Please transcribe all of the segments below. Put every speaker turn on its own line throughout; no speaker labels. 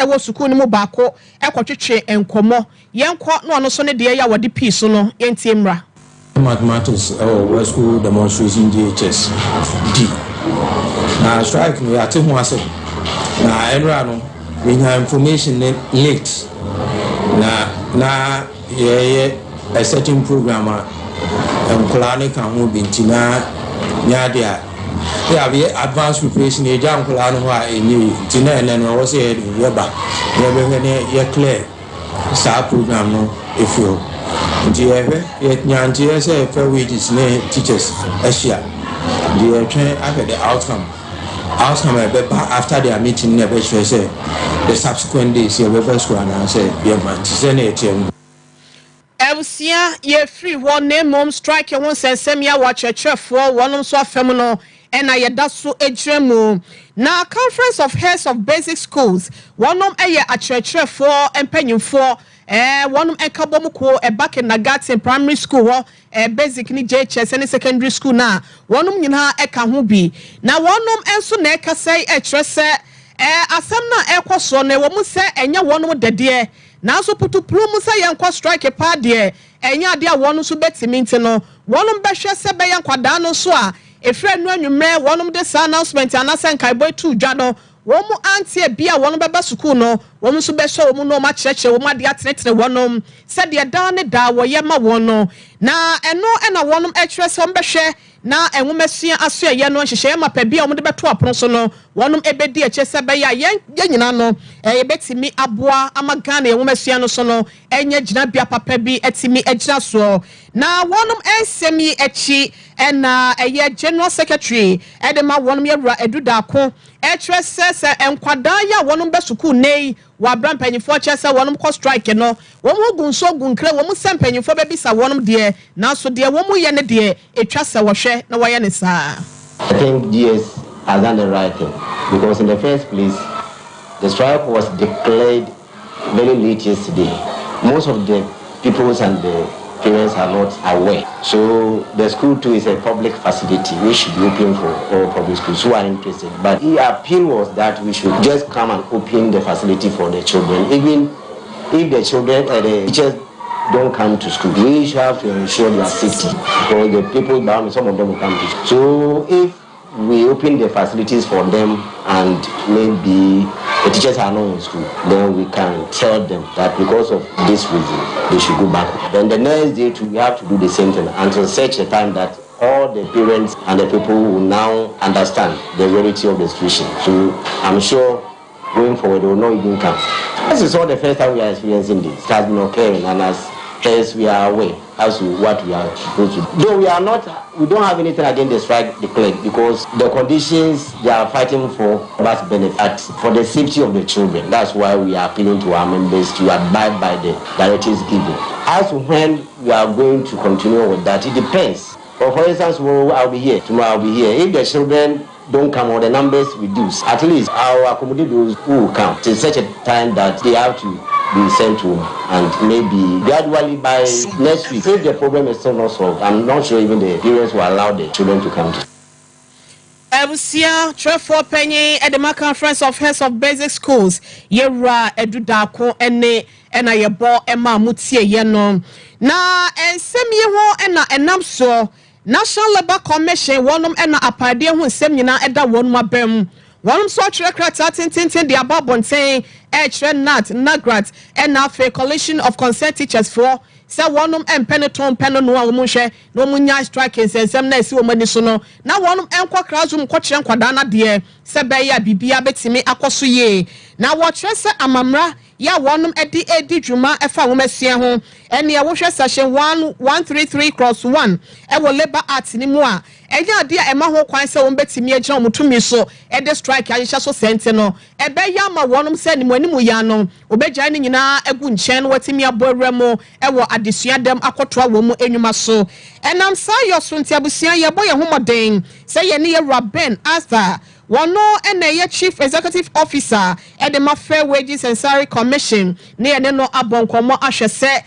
Ɛwɔ sukuu no mu baako kɔtwetwe nkɔmmɔ. Yɛnkɔ na ɔno nso ne deɛ yɛ a wɔde pii so no, yɛntie mmra.
Mathematics ɛwɔ West School Demonstration JHS D. Na strike no, yɛate ho ase na ɛnora no yɛnya information ne late na yɛyɛ a certain program a nkɔlaa ne ka ho bi, nti na nyɛ ade a yɛ advance preparation. Yɛgya nkɔlaa no hɔ a ɛnyɛ yi, nti na ɛnɛ no ɛwɔ sɛ yɛba yɛbɛhwɛ ne yɛ clear saa program no ɛfiri hɔ. Nti yɛhwɛ yɛnyanteɛ sɛ Fair Wages ne teachers ahyia, nti yɛtwɛn ahwɛ the outcome a ɛbɛba after their meeting na ɛbɛkyerɛ sɛ the subsequent days yɛbɛba school anaasɛ yɛma. Nti sɛ ne yɛteɛ no.
Abusua, yɛfiri hɔ na mmom strike ho nsɛnsɛm yi a wɔakyerɛkyerɛfoɔ wɔnom nso afam no ɛna yɛda so gyina mu. Na Conference of Heads of Basic Schools, wɔnom yɛ akyerɛkyerɛfoɔ mpanyinfoɔ wɔnom nka bɔ mu kuo ɛba kindergarten, primary school hɔ, basic ne JHS ne secondary school na wɔnom nyinaa ɛka ho bi. Na wɔnom nso na ɛkasa yi ɛkyerɛ sɛ asɛm no a ɛkɔ soɔ no, ɛwɔ mu sɛ ɛnyɛ wɔnom dɛdeɛ, nanso putupuru mu sɛ yɛnkɔ strike paa deɛ, ɛnyɛ adeɛ a wɔn nso bɛtumi. Nti no wɔnom bɛhwɛ sɛ bɛyɛ nkwadaa no nso a efiri enu anwummerɛ wɔnom de saa announcement anaasɛ nkaebɔ etu dwa no, wɔn mu ante bi a wɔn bɛba sukuu no, wɔn nso bɛhyɛ wɔn mu na wɔn akyerɛkyerɛ wɔn adeɛ, atenetene wɔn sɛdeɛ daa ne daa wɔyɛ ma wɔn no. Na ɛno ɛna wɔn kyerɛ sɛ wɔn bɛhwɛ na nwomasua asoɛyɛ no nhyehyɛeɛ mapa bi a wɔde bɛto apono so no, wɔn bɛdi akyire sɛ bɛyɛ a yɛn nyinaa no yɛbɛtumi aboa ama Ghana yɛn nwomasua no so no ɛnyɛ gyinabea papa bi atumi agyina soɔ. Na wɔn nsɛm yi akyi ɛna ɛyɛ general secretary ɛde ma wɔn, yɛwura Edu Daako, ɛkyerɛ sɛ nkwadaa yi a wɔn bɛ sukuu nne yi wɔ abira mpanyinfoɔ kyerɛ sɛ wɔn kɔ strike no, wɔn ho gu nsuo gu nkira wɔn sɛ mpanyinfoɔ bɛbisa wɔn deɛ, nanso deɛ wɔn yɛ ne deɛ etwa sɛ wɔhwɛ na wɔyɛ ne saa.
I think GES has done the right thing because in the first place, the strike was declared very late yesterday. Most of the pupils and the parents are not aware. So the school too is a public facility which should be open for all public schools who are interested. But the appeal was that we should just come and open the facility for the children. Even if the children, the teachers don't come to school, we should have to ensure their safety because the people bound, some of them will come to school. So if we open the facilities for them and maybe the teachers are not in school, then we can tell them that because of this reason, they should go back. Then the next day too, we have to do the same thing until such a time that all the parents and the people will now understand the reality of the situation. So I'm sure going forward, they will not even come. This is not the first time we are experiencing this. It has been occurring, and as we are aware as to what we are supposed to do. Though we are not, we don't have anything against the strike declared because the conditions they are fighting for must benefit for the safety of the children. That's why we are appealing to our members to abide by the directives given. As to when we are going to continue with that, it depends. But for instance, tomorrow I'll be here, tomorrow I'll be here. If the children don't come or the numbers reduce, at least I'll accommodate those who will come to such a time that they have to be sent home, and maybe gradually by next week, if the problem is still not solved, I'm not sure even the parents will allow the children to come to.
Abusua, twerɛfoɔ panyin ɛde ma Conference of Heads of Basic Schools, yɛwura Edu Daako, ɛne ɛna yɛbɔ ɛma mo tie yɛ no. Na nsɛm yi ho ɛna ɛnam soɔ, National Labour Commission wɔnom ɛna apaadeɛ ho nsɛm nyinaa ɛda wɔn abɛm. Wɔn nso atwerɛ krataa tententen de aba abɔnten ɛrekyerɛ GNAT, NAGRAT ɛna afei Coalition of Concerned Teachers foɔ sɛ wɔnom mpɛ ne tɔn mpɛ no no a wɔn nhwɛ na wɔn nya strike nsɛnsɛm na esi wɔn ani so no, na wɔnom nkɔ classroom nkɔkyerɛ nkwadaa n'adeɛ sɛ bɛyɛ a biribiara bɛtumi akɔ so yie. Na wɔkyerɛ sɛ amamra yɛ a wɔnom de edi dwuma ɛfa wɔn asia ho ɛnea wɔhwɛ section 1133 clause 1 ɛwɔ Labour Act ne mu a, ɛnyɛ adeɛ a ɛma ho kwan sɛ wɔn bɛtumi agyina wɔn tumi so ɛde strike ahyehyɛ so. Sɛnte no ɛbɛyɛ ama wɔnom sɛ nimu anim ya no wɔbɛgyae ne nyinaa agu nkyɛn na wɔatumi abɔ awura mu ɛwɔ adesua dɛm akɔtoa wɔn mu enwuma so. Ɛnam saa yɛ so nti, abusua, yɛbɔ yɛn ho mmɔden sɛ yɛne yɛwura Ben Arthur, wɔn ɛna ɛyɛ Chief Executive Officer ɛde ma Fair Wages and Salary Commission, ne yɛne no abɔ nkɔmmɔ ahwɛ sɛ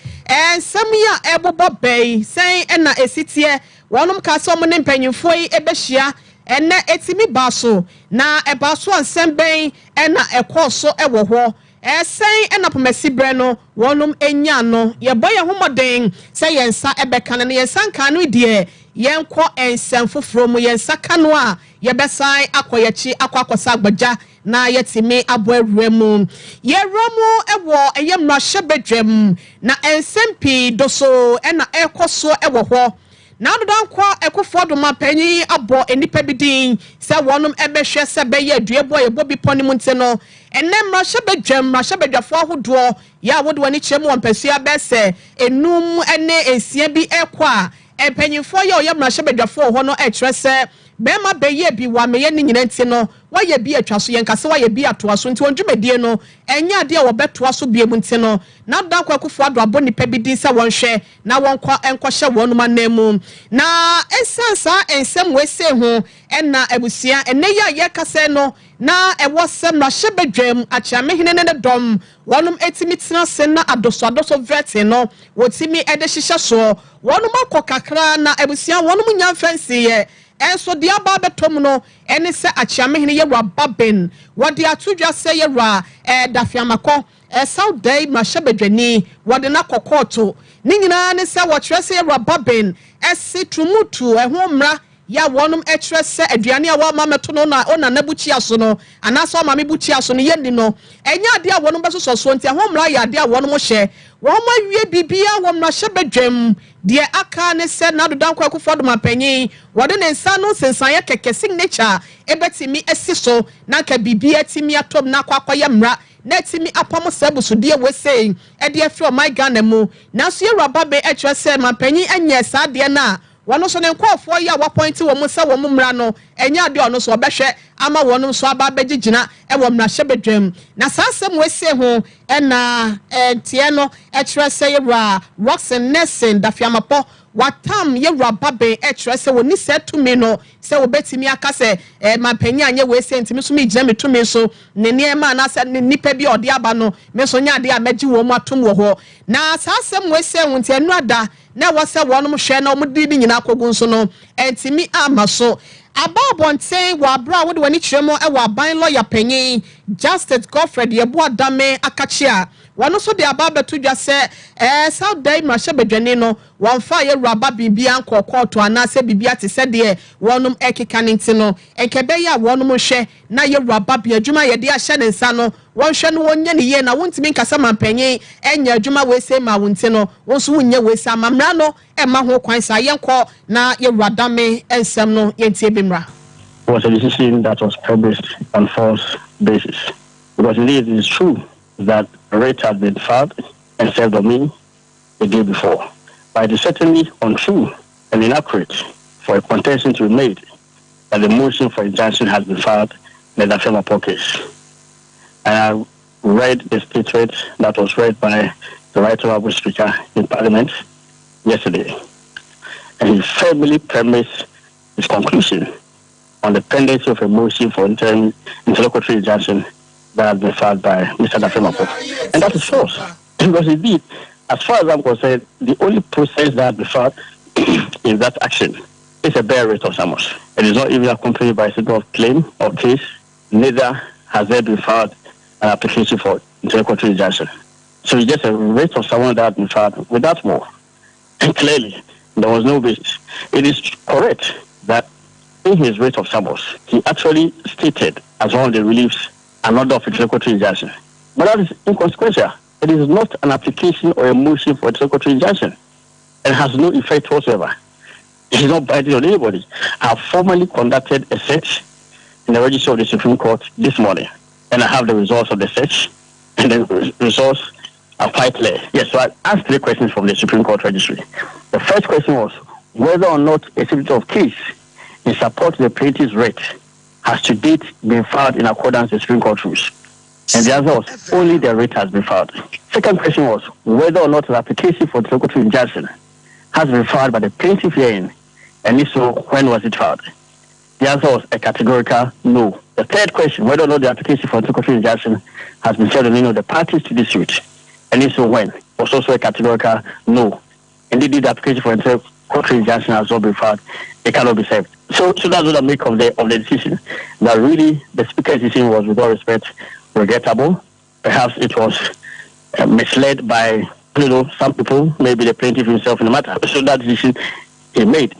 nsɛm yi a ɛbobɔ bɛyi sɛn ɛna esi teɛ. Wɔnom ka sɛ wɔn ne mpanyinfoɔ yi ɛbɛhyia ɛnɛ, etimi baa so na ɛbaa so a, nsɛm bɛn ɛna ɛkɔɔ so ɛwɔ hɔ? Sɛn na pomasi berɛ no wɔnom nyaa no? Yɛbɔ yɛn ho mmɔden sɛ yɛn nsa bɛka no, na yɛn nsa nkaa no deɛ, yɛnkɔ nsɛm foforɔ mu. Yɛn nsa ka no a, yɛbɛsan akɔ yɛn akyi akɔ akɔsa agbagya na yɛatumi abɔ awura mu. Yɛwura mu wɔ ɛyɛ mmarahyɛbadwam, na nsɛm pii doso na ɛrekɔ soɔ wɔ hɔ. Nado Dankwa Akufo-Addo manpanyin abɔ nnipa bi din sɛ wɔnom bɛhwɛ sɛ bɛyɛ aduabɔ a yɛbɔ bepɔ no mu nti no, ɛnnɛ mmarahyɛbadwam mmarahyɛbadwafoɔ ahodoɔ yɛ a wode wɔn ani kyerɛ mu wɔ mpasua bɛyɛ sɛ enum ne nsia bi rekɔ a mpanyinfoɔ yɛ a wɔyɛ mmarahyɛbadwafoɔ wɔ hɔ no rekyerɛ sɛ bɛrima bɛyɛ bi wɔ ameyɛ ne nyina nti no wɔayɛ bi atwa so yɛnka sɛ wɔayɛ bi atoa so nti wɔn dwumadie no ɛnyɛ adeɛ a wɔbɛtoa so biom nti no Nado Dankwa Akufo-Addo abɔ nnipa bi din sɛ wɔnhwɛ na wɔnkɔ nkɔhyɛ wɔnom ananmu. Na ɛsiane saa nsɛm wei sei ho na abusua, ɛnnɛ yi a yɛrekasa yi no, na ɛwɔ sɛ mmarahyɛbadwam akyeamehene ne ne dɔm wɔnom tumi tena ase na adosoadoso vetting no wɔtumi de hyehyɛ soɔ. Wɔnom akɔ kakra na abusua wɔnom nnya mfa nsiiɛ. Nso deɛ aba abɛtɔ mu no ne sɛ akyeamehene Yawura Babin wɔde ato dwa sɛ Yawura Dafeamakɔ Esau dɛe mmarahyɛbadwani, wɔde no akɔ kɔɔto. Ne nyinaa ne sɛ wɔkyerɛ sɛ Yawura Babin se tumutu ɛho mmara yɛ a wɔnom kyerɛ sɛ aduane a wɔama mɛto no na onana bukyia so no anaasɛ ɔmaame bukyia so no yɛnni no ɛnyɛ adeɛ a wɔnom bɛsosɔ soɔ nti ɛho mmara yɛ adeɛ a wɔnom hyɛ. Wɔn awie biribiara wɔ mmarahyɛbadwam. Deɛ aka ne sɛ Nado Dankwa Akufo-Addo manpanyin wɔde ne nsa ano nsensaneɛ kɛkɛ, signature, bɛtumi asi so na anka biribiara atumi atɔm na akɔ akɔyɛ mmara na atumi apamo saa abusudeɛ wei sei de afiri ɔman Ghana mu. Nanso Yɛwura Babe kyerɛ sɛ manpanyin nyɛɛ saa adeɛ no a wɔn nso ne nkorɔfoɔ yi a wapɔinte wɔn sɛ wɔn mmra no ɛnyɛ adeɛ a ɔno nso ɔbɛhwɛ ama wɔn nso aba abɛgye gyina wɔ mmarahyɛbadwam. Na saa asɛm wei sei ho na nteɛ no kyerɛ sɛ Yɛwura Rockson Nelson Dafeamapɔ watam Yɛwura Babe kyerɛ sɛ wɔnni saa tumi no Sɛ wɔbɛtumi aka sɛ, eh, manpanyin anyɛ wei sei nti, me nso meregyina me tumi so, ne nneɛma anaasɛ ne nnipa bi a ɔde aba no, me nso nyɛ adeɛ a mɛgye wɔn atom wɔ hɔ. Na saa asɛm wei sɛe ho nti, ɛno ada na ɛwɔ sɛ wɔnom hwɛ na wɔde ne nyinaa kɔgu nso no, antumi amma so. Aba abɔnten wɔ aberɛ a wode w'ani kyerɛ mu wɔ aban lɔya panyin, Justice Godfred Yeboah Dame Akakye a wɔno nso de aba abɛto dwa sɛ, eh, South Dayi mmarahyɛbadwani no, Wɔmfaa yɛn wura ba biribiara nkɔɔ kɔɔto anaasɛ biribiara te sɛ deɛ wɔnom rekeka no nti no, nka ɛbɛyɛ a wɔnom nhwɛ na yɛn wura ba bea adwuma a yɛde ahyɛ ne nsa no, wɔnhwɛ no wɔnyɛ no yie na wontumi nka sɛ mampanyin nyɛ adwuma wei sei maa wo nti no, wo nso wonyɛ wei saa. Ma mmara no mma ho kwan saa. Yɛnkɔ na yɛn wura Dame nsɛm no yɛntie bi mmra.
Was a decision that was published on false basis because indeed it is true that writ had been filed and served on me the day before. But it is certainly untrue and inaccurate for a contention to be made that the motion for injunction has been filed in the Dafeamekpor case. And I read the statement that was read by the Right Honourable Speaker in Parliament yesterday. And he firmly premised his conclusion on the pendency of a motion for interim interlocutory injunction that has been filed by Mr. Dafeamekpor. And that is false. Because indeed, as far as I'm concerned, the only process that been filed in that action is a bare writ of summons. It is not even accompanied by a single claim or case, neither has there been filed an application for interlocutory injunction. So it's just a writ of summons that has been filed without more. And clearly, there was no basis. It is correct that in his writ of summons, he actually stated as one of the reliefs another of interlocutory injunction. But that is inconsequential. It is not an application or a motion for interlocutory injunction and has no effect whatsoever. It is not binding on anybody. I have formally conducted a search in the register of the Supreme Court this morning, and I have the results of the search, and the results are quite clear. Yes, so I asked three questions from the Supreme Court registry. The first question was whether or not a statement of case in support of the plaintiff's writ has to date been filed in accordance with Supreme Court rules. And the answer was only the writ has been filed. Second question was whether or not an application for interlocutory injunction has been filed by the plaintiff herein, and if so, when was it filed? The answer was a categorical no. The third question, whether or not the application for interlocutory injunction has been served on any of the parties to the suit, and if so, when, was also a categorical no. Indeed, the application for interlocutory injunction has not been filed, it cannot be served. So, so that's what I make of the of the decision. That really the speaker's decision was, with all respect, regrettable. Perhaps it was misled by some people, maybe the plaintiff himself in the matter. So that decision he made.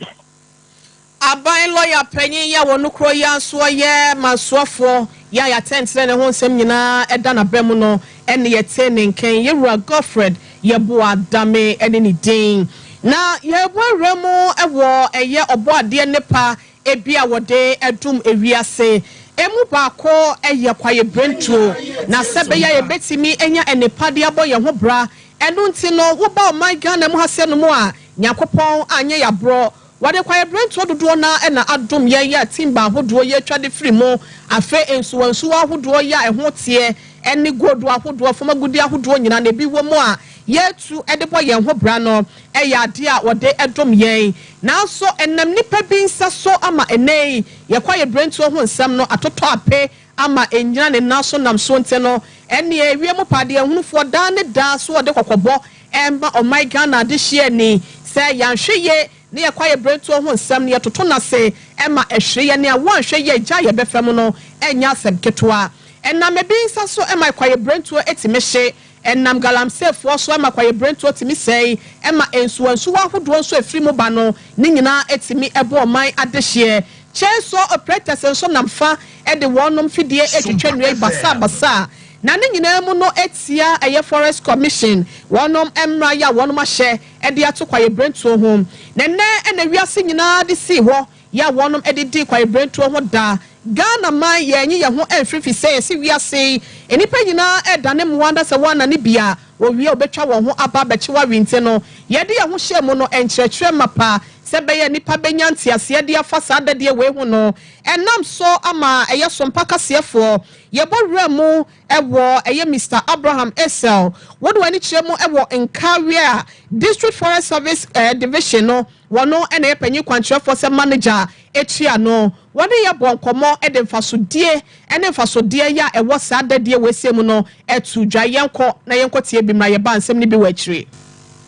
Aban lɔya panyin yi a wɔn kuro yi nso yɛ mansoafoɔ yi a yɛatɛntɛn ne ho nsɛm nyinaa ɛda n'abɛn mu no, ɛne yɛte ne nkan, yɛwura Godfred Yeboah Dame ɛne ne din. Na yɛbɔ awura mu ɛwɔ ɛyɛ ɔbɔ adeɛ nipa ebi a wɔde ɛdum ewiase emu baako ɛyɛ kwaebirentuo, na sɛ bɛyɛ a yɛbɛtumi anya nnipa de abɔ yɛn ho bra. Ɛno nti no, woba ɔman Ghana mu ha sɛ no mu a, Nyankopɔn anyɛ yɛaborɔ, wɔde kwaebirentuo dodoɔ na ɛna adom yɛn yɛ timber ahodoɔ yɛ atwa de firi mu. Afei nsuwansuwa ahodoɔ yɛ a ɛho teɛ ɛne gold ahodoɔ, fam agudi ahodoɔ nyinaa na ebi wɔ mu a yɛtu de bɔ yɛn ho bra no, ɛyɛ adeɛ a wɔde dom yɛn. Nanso ɛnam nipa bi nsa so ama ɛnɛ yi yɛkɔ yɛ ho nsɛm no atotɔ ape ama ɛnyina ne nan so nam so. Nti no, ɛne ewiem padeɛ ahunufoɔ daa ne daa so wɔde kɔkɔbɔ ɛma ɔman Ghana adehyeɛ ni sɛ yɛanhwɛ yie ne yɛkɔ ayɛ berentuo ho nsɛm no, yɛtoto n'ase ɛma ɛhwere yɛ nea wɔanhwɛ yie gya yɛbɛfɛ mu no, ɛnyɛ asɛm ketewa. Ɛnam ebi nsa so ɛma kwaeɛ berentuo etimi hye, ɛnam galamseyfoɔ so ɛma kwaeɛ berentuo tumi sɛe, ɛma nsuwansuwa ahodoɔ nso efiri mu ba no ne nyinaa etimi ɛbɔ ɔman adehyeɛ. Chainsaw operators nso nam fa ɛde wɔnom fidie etwitwa nnua yi basabasa, na ne nyinaa mu no etia ɛyɛ Forest Commission wɔnom mmra yi a wɔnom ahyɛ ɛde ato kwaeɛ berentuo ho. Na nnɛ ɛna wiase nyinaa de sii hɔ yɛ a wɔnom ɛde di kwaeɛ berentuo ho da. Ghana man, yɛnyi yɛn ho ɛmfirifi sɛ yɛsi wiase yi nnipa nyinaa ɛdane mmoa na sɛ wɔanane bia wɔwie a wɔbɛtwa wɔn ho aba abɛkye wawe. Nti no, yɛde yɛn ho hyɛ mu no, nkyerɛkyerɛ mapa sɛ bɛyɛ nnipa bɛnya nteaseɛ de afa saa dadeɛ wei ho no, ɛnam so ama ɛyɛ sompa kaseɛfoɔ yɛbɔ wura mu ɛwɔ ɛyɛ Mr Abraham Esel. Wɔde wɔn ani kyerɛ mu ɛwɔ Nkawie a District Forest Service Division no, wɔno ɛna ɛyɛ panyin kwankyerɛfoɔ sɛ manager etua no. Wɔne yɛ bɔ nkɔmɔ ɛde mfasodie ɛne mfasodeɛ yɛ a ɛwɔ saa dadeɛ wɔ esie mu no ɛto dwa. Yɛnkɔ na yɛnkɔ tie bi mra, yɛba nsɛm no bi wɔ akyire.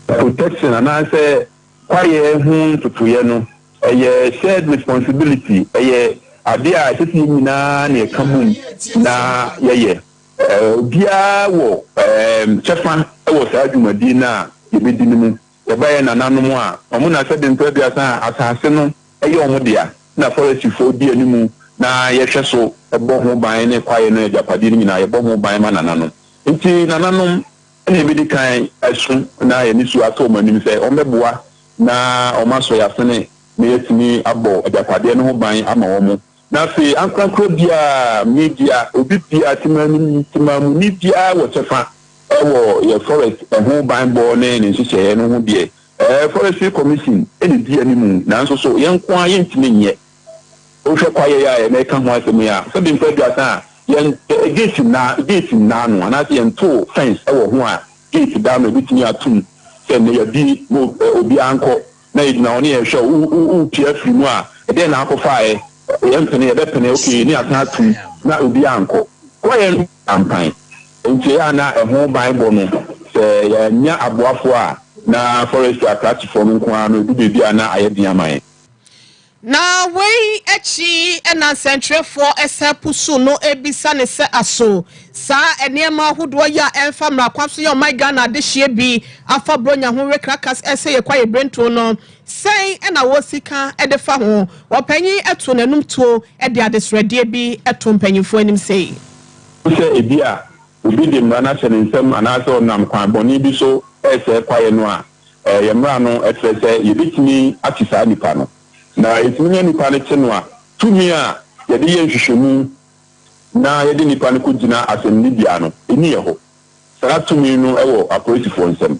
Protection anaasɛ kwaeɛ ho ntotoeɛ no, ɛyɛ shared responsibility. Ɛyɛ adeɛ a ɛsɛ sɛ yɛn nyinaa na yɛka bom na yɛyɛ. Obiara wɔ kyɛfa wɔ saa dwumadie no a yɛbɛdi no mu. Yɛbɛyɛ nananom a ɔmo na sɛde mpɛ aduasa a asase no ɛyɛ ɔmo dea, na forestryfoɔ di anim na yɛhwɛ so ɛbɔ ho ban ne kwaeɛ no agyapadeɛ no nyinaa, yɛbɔ ho ban ma nananom. Nti nananom ɛna ebedi kan ɛso na yɛne su ato ɔmo anim sɛ ɔmo na ɔmo asɔ yɛ asene na yɛtumi abɔ agyapadeɛ no ho ban ama wɔn. Na afei ankorankora biara, media, obi biara, temamuni biara wɔ kyɛfa ɛwɔ yɛ forest ɛho banbɔ ne ne nhyehyɛeɛ no ho deɛ. Forestry Commission ɛna di anim, nanso so yɛn nko ara yɛntumi nyɛ. Wohwɛ kwaeɛ yi a yɛn ka ho asɛm yi a, sɛbi mfa aduasa a yɛn gate nna no anaasɛ yɛn to fence ɛwɔ ho a gate da no, ebitumi atum sɛ ne yɛbi mo obiara nkɔ na yɛgyina hɔ ne yɛhwɛ wo wo pia firi mu a, ɛdɛn na akɔfaeɛ? Yɛn mpene, yɛbɛpene, okay, ne asan atum na obiara nkɔ. Kwaeɛ no ampan nti ɛyɛ a na ɛho ban bɔ no sɛ yɛnya aboafoɔ a na forestry akrakyefoɔ no nko ara no edu beebi a na ayɛ den ama yɛn.
Na wei akyi ɛna nsɛntwerɛfoɔ ɛsɛ pusu no ebisa ne sɛ, aso saa nneɛma ahodoɔ yi a ɛmfa mmara kwan so yɛ ɔman Ghana adehyeɛ bi afa buronya ho rekrakas ɛsɛ yɛ kwaeɛ berentuo no sɛn, ɛna wɔsi ka ɛde fa ho? Ɔpanyin ɛto n'anum tuo ɛde adesrɛdeɛ bi ɛto mpanyinfoɔ anim sei.
Sɛ ebi a obi de mmara no ahyɛ ne nsam anaasɛ ɔnam kwan bɔne bi so ɛsɛ kwaeɛ no a, ɛyɛ mmara no ɛkyerɛ sɛ yɛbɛtumi akye saa nipa no, na yɛtumi nya nipa no kye no a, tumi a yɛde yɛ nhwehwɛmu na yɛde nipa no kɔgyina asɛmnibea no ɛni yɛ hɔ. Saa tumi no ɛwɔ apolisifoɔ nsam.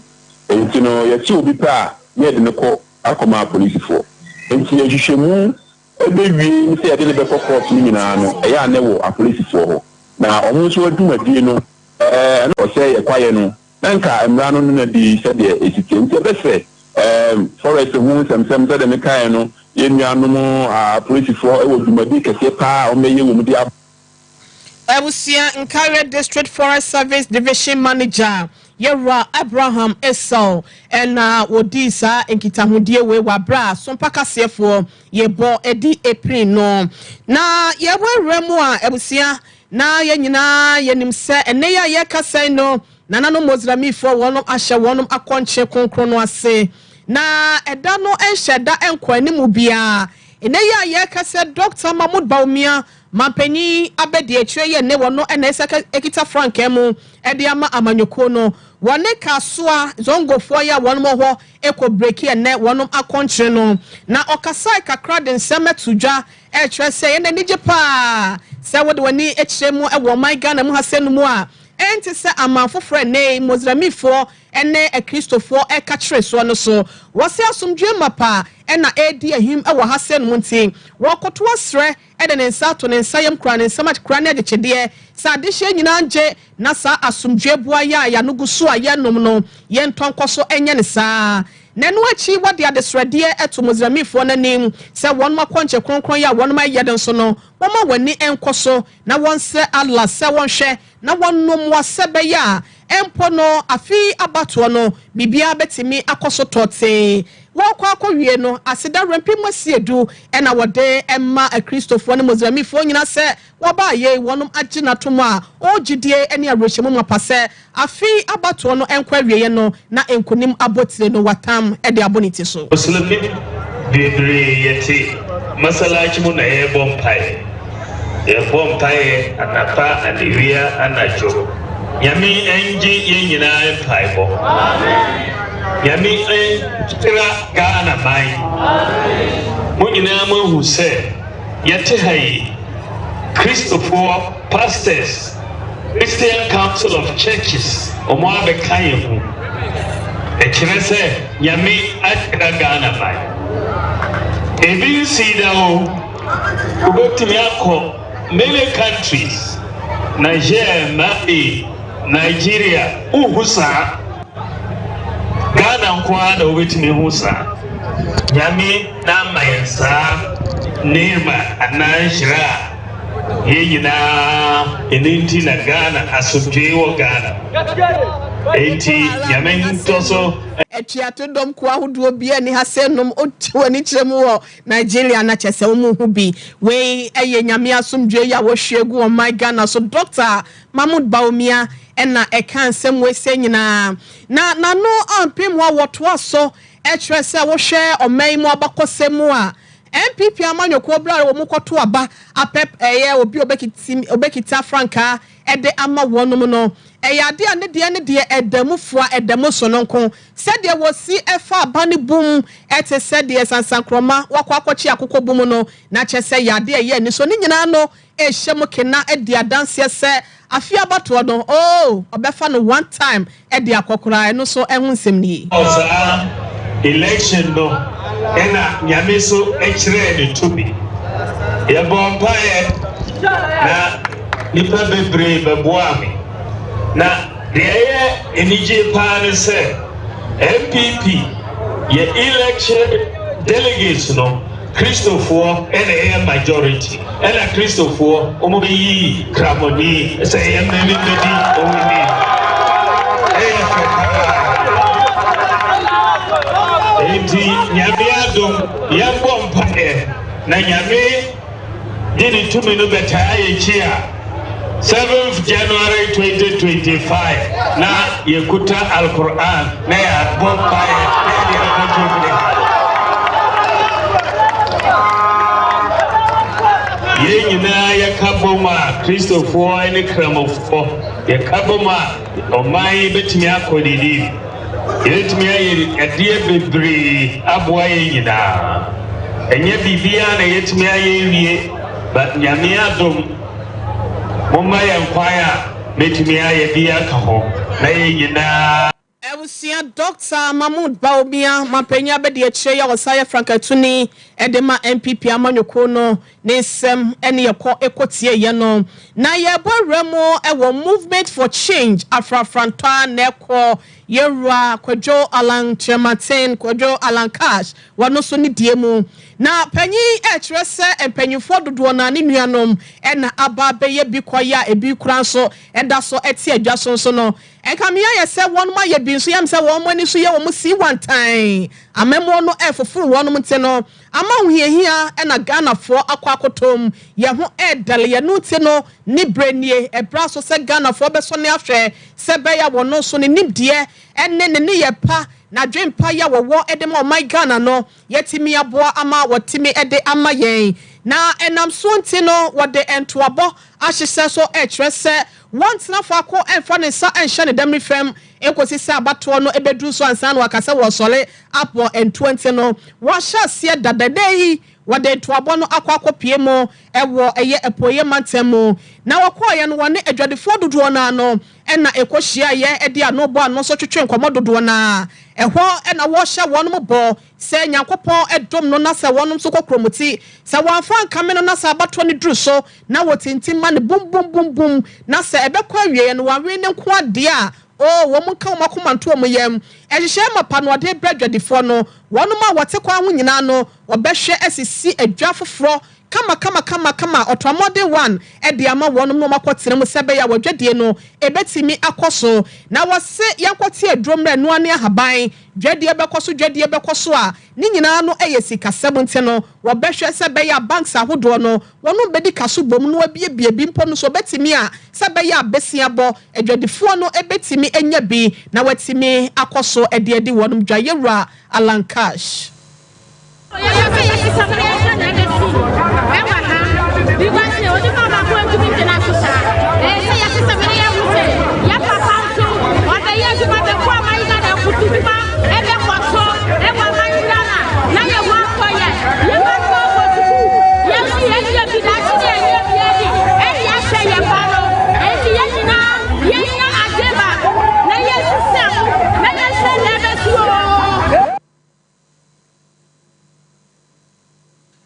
Nti no, yɛkye obi pɛ a, na yɛde no kɔ akɔma apolisifoɔ. Nti yɛhwehwɛmu ɛbɛwie sɛ yɛde no bɛkɔ court no nyinaa no, ɛyɛ a ne wɔ apolisifoɔ hɔ, na ɔmo nso adwumadie no ɛno ɔsɛ yɛ kwaeɛ no na nka mmara no no na di sɛdeɛ esi tie. Nti ɛbɛsrɛ forest ho nsɛmsɛm, sɛdeɛ mekaeɛ no, yɛn nuanom apolisifoɔ ɛwɔ dwumadi kɛseɛ paa a wɔbɛyɛ wɔ mu de ab.
Abusua, Nkawie District Forest Service Division manager, yɛwura Abraham Esau, ɛna wɔdii saa nkitahodie wei wɔ aberɛ a sompa kaseɛfoɔ yɛbɔ ɛdi April no. Na yɛwɔ awura mu a, abusua. Na yɛn nyinaa yɛnim sɛ ɛnnɛ yi a yɛrekasa yi no, nananom Mosramifoɔ wɔnom ahyɛ wɔnom akɔnkye kronkron no ase. Na ɛda no nhyɛ da nkɔ anim biara. Nnɛ yi a yɛrekasa yi, Dɔkta Mahmood Bawumia, manpanyin abadiakyire yi ɛnnɛ wɔno na ɛsɛ ɛkita frankaa mu de ama amanyɔkuo no. Wɔne Kasoa Zongofoɔ yi a wɔnom wɔ hɔ kɔ breki ɛnnɛ wɔnom akɔnkyere no. Na ɔkasae kakra de nsɛm to dwa Ɛkyerɛ sɛ yɛn ani gye paa sɛ wode w'ani kyerɛ mu wɔ ɔman Ghana mu ha sɛ no mu a, ɛnte sɛ aman foforɔ a ɛnnɛ yi Mosramifoɔ ne Akristofoɔ reka kyere soɔ no so. Wɔse asomdwoeɛ mapa na ɛredi ahim wɔ ha sɛ no mu nti, wɔkoto asrɛ de ne nsa ato ne nsa yam kura ne nsam kura ne agyekyedeɛ sɛ adehyeɛ nyinaa ngye na saa asomdwoeɛ boa yɛ a yɛano gu so a yɛrenom no yɛntɔ nkɔ so nyɛ no saa. Na ɛno akyi wɔde adesrɛdeɛ to Mosramifoɔ no anim sɛ wɔnom akɔnkye kronkron yi a wɔnom ayɛ no nso no wɔmma wɔn ani nkɔ so na wɔnsrɛ Allah sɛ wɔnhwɛ na wɔnnom mmoa sɛ ɛbɛyɛ a mpo no afe yi abatoɔ no biribiara bɛtumi akɔ so tɔtee. Wɔrekɔ akɔwie no aseda werɛmpem asiedu na wɔde ma Akristofoɔ ne Mosramifoɔ nyinaa sɛ Wɔbaa yei, wɔnom agye no atom a ɔwɔ gyidie ne awerɛhyɛmu mapa sɛ afe yi abatoɔ no nkɔ awieɛ no na nkonim abotire no watam de abɔ ne ti so.
Muslimi bebree yɛte masalachi mu na yɛrebɔ mpaeɛ. Yɛbɔ mpaeɛ anapa, anewia, anadwo. Nyame ngye yɛn nyinaa mpaebɔ. Nyame nhyira Ghana man. Mo nyinaa moahu sɛ Yɛte ha yi, Kristofoɔ pastors, Christian Council of Churches, wɔn abɛka yɛn ho. Ɛkyerɛ sɛ Nyame ahyira Ghana man. Ebi nsii da o, wobɛtumi akɔ many countries, Niger, Mali, Nigeria, wonhu saa. Ghana nko ara na wobɛtumi hu saa. Nyame na ama yɛn saa nneɛma anaa nhyira a yɛn nyinaa ɛno nti na Ghana asomdwee wɔ Ghana. Enti Nyame ntɔ so.
Atuato dɔm kuo ahodoɔ biara nni ha sɛ nom wote w'ani kyerɛ mu wɔ Nigeria na kyerɛ sɛ wɔn ho bi. Wei yɛ Nyame asomdwoeɛ yi a wɔhwie agu ɔman Ghana so. Dɔkta Mahmood Bawumia na ɛkaa nsɛm wei sɛ nyinaa na n'ano ampem hɔ a wɔtoa so kyerɛ sɛ wohwɛ ɔman yi mu abakɔsɛm mu a NPP amanyɔkuo berɛ a wɔn kɔto aba apɛ ɛyɛ obi a ɔbɛkita frankaa de ama wɔnom no ɛyɛ adeɛ a ne deɛ ne deɛ ɛda mu fua ɛda mu sononko sɛdeɛ wɔsi fa aba no bum ɛte sɛ deɛ sansankorɔma wakɔ akɔkye akokɔ bum no na kyerɛ sɛ ɛyɛ adeɛ a ɛyɛ anisɔ ne nyinaa no rehyɛ mu kena adi adanseɛ sɛ afe abatoɔ no oh ɔbɛfa no one time de akɔ koraa ɛno nso ɛho nsɛm nie.
Wɔ saa election no na Nyame so kyerɛɛ ne tumi. Yɛbɔɔ mpaeɛ na nnipa bebree bɛboaa me. Na deɛ ɛyɛ anigye paa ne sɛ NPP yɛ election delegates no Kristofoɔ na ɛyɛ majority ɛna Kristofoɔ wɔn bɛ yi kramoni sɛ ɛyɛ mmɛmi mmɛdi wɔn ni ɛyɛ fɛ paa eti Nyame adom yɛn bɔ mpaeɛ na Nyame de ne tumi no bɛtaa yɛn akyi a, Seventh January 2025 na yɛkuta Al-Qur'an na yɛabɔ mpaeɛ na yɛde akɔ Germany ha. Yɛn nyinaa yɛka bom a, Kristofoɔ ne Kramofoɔ, yɛka bom a, ɔman yi bɛtumi akɔ n'anim. Yɛbɛtumi ayɛ adeɛ bebree aboa yɛn nyinaa. Ɛnyɛ biribiara na yɛtumi ayɛ awie, but Nyame adom, momma yɛn kwan a mɛtumi ayɛ bi aka ho na yɛn nyinaa.
Abusua Dɔkta Mahmood Bawumia, Mampanyin Abadiakyire yi a ɔsan yɛ frankatuni de ma NPP amanyɔkuo no ne nsɛm ne yɛkɔ kɔ tieeɛ no. Na yɛrebɔ awura mu wɔ Movement for Change afrafrantɔ a na ɛkɔ Yɛwura Kwadwo Allan Kyerematen, Kwadwo Allan Cash, wɔ no so ne die mu. Na panyin yi rekyerɛ sɛ mpanyinfoɔ dodoɔ no ara ne nuanom na aba abɛyɛ bi kɔ yɛ a ebi koraa nso da so te adwa so nso no. Ɛnkame ayɛ sɛ wɔnom ayɛ bi nso yam sɛ wɔn ani so yɛ wɔn sii wantann. Amammuo no ɛrefoforo wɔnom nti no, ama ahohiahia na Ghanafoɔ akɔ akɔtɔ mu. Yɛn ho ɛredɛle yɛn no nti no, ne berɛ nie. Ɛberɛ aso sɛ Ghanafoɔ bɛsɔne ahwɛ sɛ ɛbɛyɛ a wɔn nso ne nimdeɛ ne ne nneyɛɛ pa, n'adwempa yi a wɔwɔ de ma ɔman Ghana no, yɛatumi aboa ama wɔatumi de ama yɛn. Na ɛnam soɔ nti no, wɔde ntoabɔ ahyehyɛ so rekyerɛ sɛ wɔntena faako mfa ne nsa nhyɛ ne damiri fam nkɔsi sɛ abatoɔ no bɛduru so ansa na waka sɛ wɔresɔre abɔ ntoa nti no, wɔahyɛ aseɛ dada. Ɛnnɛ yi, wɔde ntoabɔ no akɔ akɔpue mu wɔ ɛyɛ Apueeɛ mantam mu. Na wɔkɔeɛ no, wɔne adwadifoɔ dodoɔ no ara no na ɛkɔhyiaeɛ de ano bɔ ano nso twetwe nkɔmmɔ dodoɔ no ara. Ɛhɔ na wɔhyɛ wɔnom bɔ sɛ Nyankopɔn dom no na sɛ wɔnom nso kɔ kuromti, sɛ wɔamfa ankame no na sɛ abatoɔ no duru so na wɔtintim ma no bum bum bum bum na sɛ ɛbɛkɔ awieɛ no wɔawe ne nko adeɛ a, oo, wɔn nka wɔn akoma nto wɔn yam. Nhyehyɛeɛ mapa na wɔde rebrɛ adwadifoɔ no. Wɔnom a wɔte kwan ho nyinaa no, wɔbɛhwɛ asisi adwa foforɔ Kama kama kama kama ɔtɔmmɔden one de ama wɔnom na wɔakɔ tena mu sɛ ɛbɛyɛ a wɔdwadie no ɛbɛtumi akɔ so. Na wɔse yɛnkɔte aduro mmerɛ noa ne ahaban dwadie bɛkɔ so dwadie bɛkɔ so a ne nyinaa no yɛ sikasɛm nti no wɔbɛhwɛ sɛ ɛbɛyɛ a banks ahodoɔ no wɔnom bɛdi ka so bom na wɔabiebie bi mpo no so wɔbɛtumi a sɛ ɛbɛyɛ a bɛsiabɔ adwadifoɔ no bɛtumi anya bi na wɔatumi akɔ so de adi wɔnom dwa. Yɛwura Alan Cash.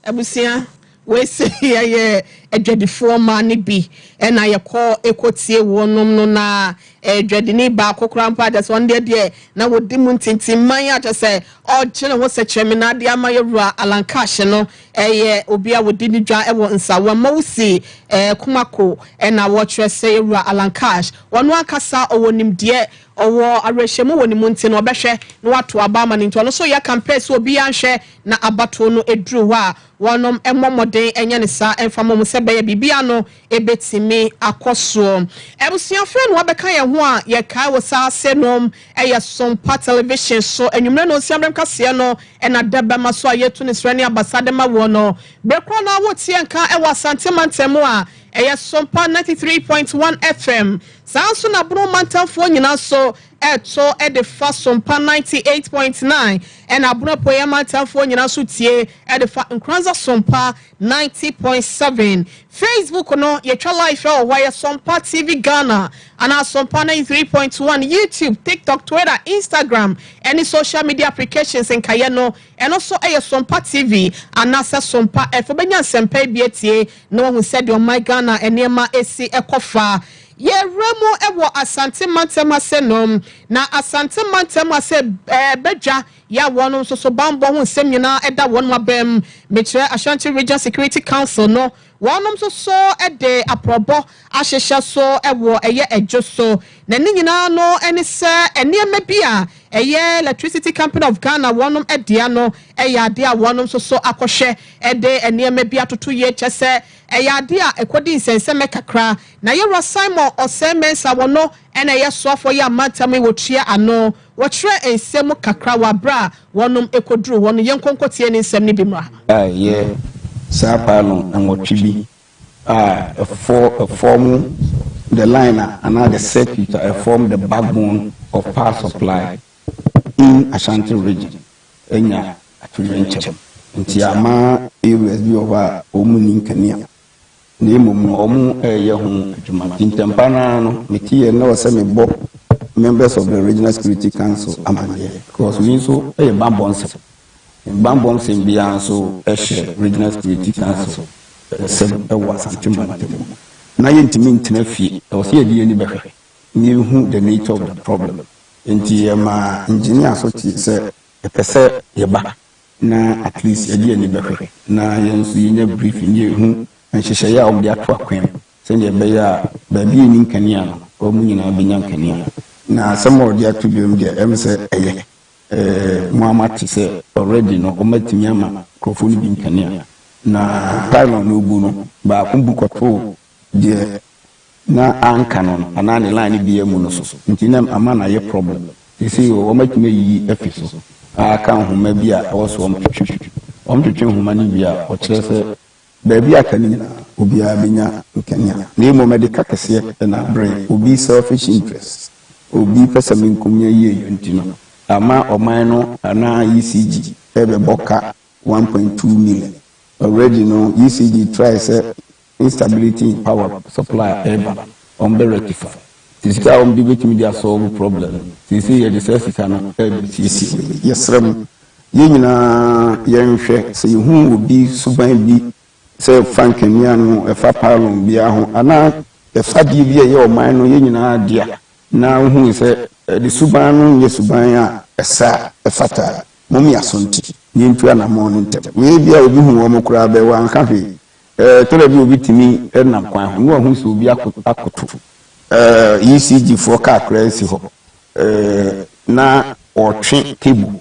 Abusua, wei se yɛyɛ adwadifoɔ mmaa no bi ɛna yɛkɔ ɛkɔtie wɔnom no na adwadini baako koraa mpo akyɛ sɛ ɔno deɛ deɛ na wɔdi mu ntintimman akyɛ sɛ ɔgye ne ho sɛ kyerɛme na adeɛ ama yɛwura Alan Cash no ɛyɛ obi a wɔdi ne dwa ɛwɔ Nsawa Mawusi ɛɛ Kumako ɛna wɔkyerɛ sɛ yɛwura Alan Cash ɔno ankasa ɔwɔ nimdeɛ Ɔwɔ awerɛhyɛmu wɔ ne mu nti no ɔbɛhwɛ na wato aba ama no nti ɔno nso reyɛ campaign sɛ obiara nhwɛ na abatoɔ no duru hɔ a wɔnom mmɔ mmɔden nyɛ no saa mfa ma wɔn sɛ ɛbɛyɛ biribiara no bɛtumi akɔ soɔ. Abusua afei na wabɛka yɛn ho a yɛkae wo saa sɛ nom yɛ Sompa Television so anwummerɛ nonsia berɛm kaseɛ no na da bɛma so a yɛtu ne serɛ ne abasa de ma woɔ no. Berɛ korɔ no ara woteɛ nka wɔ Asante mantam mu a ɛyɛ Sompa 93.1 FM. Saa ara nso na Bono mantamfoɔ nyinaa nso reto de fa Sompa 98.9 ɛna Bono Apueeɛ mantamfoɔ nyinaa nso tie de fa Nkoranza Sompa 90.7. Facebook no yɛtwa live wɔ hɔ, ɛyɛ Sompa TV Ghana anaa Sompa 93.1, YouTube, TikTok, Twitter, Instagram ɛne social media applications nkaeɛ no ɛno nso ɛyɛ Sompa TV anaasɛ Sompa F. Wobɛnya nsɛmpa yi bi atie na wahu sɛdeɛ ɔman Ghana nneɛma si kɔ fa. Yɛwura mu wɔ Asante mantam ase nom, na Asante mantam ase badwa yɛ a wɔn nso so banbɔ ho nsɛm nyinaa da wɔn abam. Mekyerɛ Ashanti Region Security Council no, wɔnom nso so de aprɔbɔ ahyehyɛ so wɔ ɛyɛ ɛdwo so. Na ne nyinaa no ne sɛ nneɛma bi a ɛyɛ Electricity Company of Ghana wɔnom dea no yɛ adeɛ a wɔnom nso so akɔhwɛ de nneɛma bi atoto yie kyɛ sɛ ɛyɛ adeɛ a ɛkɔdi nsɛnsɛmɛ kakra. Na Yɛwura Simon Osei Mensah wɔno na ɛyɛ soafoɔ yi a mantam yi wɔtua ano. Wɔkyerɛɛ nsɛm mu kakra wɔ aberɛ a wɔnom kɔduruu hɔ no. Yɛnkɔ nkɔtie ne nsɛm no bi mmra.
A ɛyɛ saa paano nwɔtwe bi a ɛfɔ ɛfɔm the line a anaa the circuit a ɛfɔm the backbone of power supply in Ashanti region anya atoyerɛnkyɛm nti ama areas bi wɔ hɔ a wɔn nni nkanea na mmom no wɔn reyɛ ho adwuma nti ntɛmpa no ara no mete yɛ na wɔ sɛ mebɔ members of the regional security council amaneɛ because wei nso yɛ bammɔ nsɛm. Bammɔ nsɛm biara nso hyɛ Regional Security Council nsam wɔ Asante mantam mu. Na yɛntumi ntena fie, ɛwɔ sɛ yɛde yɛn ani bɛhwɛ na yɛhu the nature of the problem. Nti yɛmaa engineer nso tee sɛ yɛpɛ sɛ yɛba na at least yɛde yɛn ani bɛhwɛ na yɛn nso yɛnya briefing na yɛhu nhyehyɛeɛ a wɔde ato akwan mu sɛdeɛ ɛbɛyɛ a baabi a ɛnni nkanea no, wɔn nyinaa bɛnya nkanea. Na asɛm a ɔde ato dwam deɛ, ɛm sɛ ɛyɛ. Mo ara moate sɛ already no wɔatumi ama nkurɔfoɔ no bi nkanea. Na pylon no rebu no, baako bu kɔtoo deɛ na anka no no anaa ne line no biara mu no so. Nti na ama no ayɛ problem. Seesei wɔatumi ayiyi afi so a aka nhoma bi a ɛwɔ so wɔtwetwe. Wɔtwetwe nhoma no wie a, wɔkyerɛ sɛ Baabi a aka no nyinaa, obiara bɛnya nkanea. Na mmom ɛde ka kɛseɛ na abrɛ obi selfish interest, obi pɛsɛmenkominya yieyɔ nti no, ama ɔman no anaa ECG rebɛbɔ ka 1.2 million. Already no ECG try sɛ instability in power supply reba no, wɔn bɛ rectify. Nti sika a wɔn de bɛtumi de asɔlve problem no, seesei yɛde saa sika no rebɛsiesie wei. Yɛsrɛ mo, Yɛn nyinaa yɛnhwɛ, sɛ yɛhu obi suban bi sɛ ɛfa nkanea no ho, ɛfa pylon biara ho, anaa ɛfa adeɛ bi a ɛyɛ ɔman no yɛn nyinaa dea, na wohunu sɛ ne suban no nyɛ suban a ɛsɛ a ɛfata a, mom yɛn aso nte na yɛntu anammɔn no ntɛm. Wei ebia obi hu wɔn koraa bɛ wanka hwee. Ɛtɔ da bi a obi tumi nam kwan ho na wahu sɛ obi akoto ECG foɔ kaa koraa si hɔ na ɔretwe cable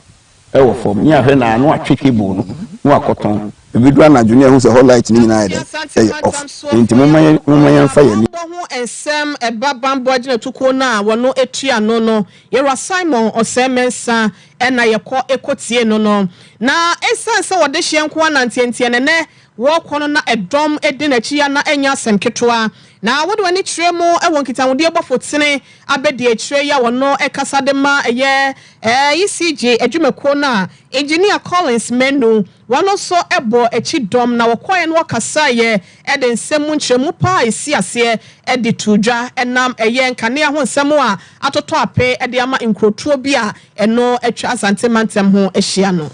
wɔ fam ne ahwɛ na ano atwe cable no na wakɔtɔn. Ebedu anadwo ne ahu sɛ hɔ light no nyinaa yɛ dɛn?
Asante
Ɛyɛ
mantam
off.
soɔ
Enti momma
kwan
yɛn momma yɛmfa yɛn ani.
Bammɔ ho nsɛm ɛba bammɔ agyinatukuo no a wɔno tua ano no, Yɛwura Simon Osei Mensah na yɛkɔ kɔtie no no. Na ɛsiane sɛ wɔde hyeɛ nko ara nanteɛnteɛ na ɛnnɛ wɔrekɔ no na ɛdɔm di n'akyi a na ɛnyɛ asɛm ketewa. Na wode w'ani kyerɛ mu wɔ nkitahodie bɔfo tene abɛdiakyire yi a ɔno kasa de ma ɛyɛ ECG adwumakuo no a Engineer Collins Manu wɔn nso bɔɔ akyi dɔm na wɔkɔeɛ no wɔkasaeɛ de nsɛm mu nkyerɛmu paa a ɛsi aseɛ de too dwa ɛnam ɛyɛ nkanea ho nsɛm a atotɔ ape de ama nkurotoɔ bi a ɛno atwa Asante mantam ho ahyia no.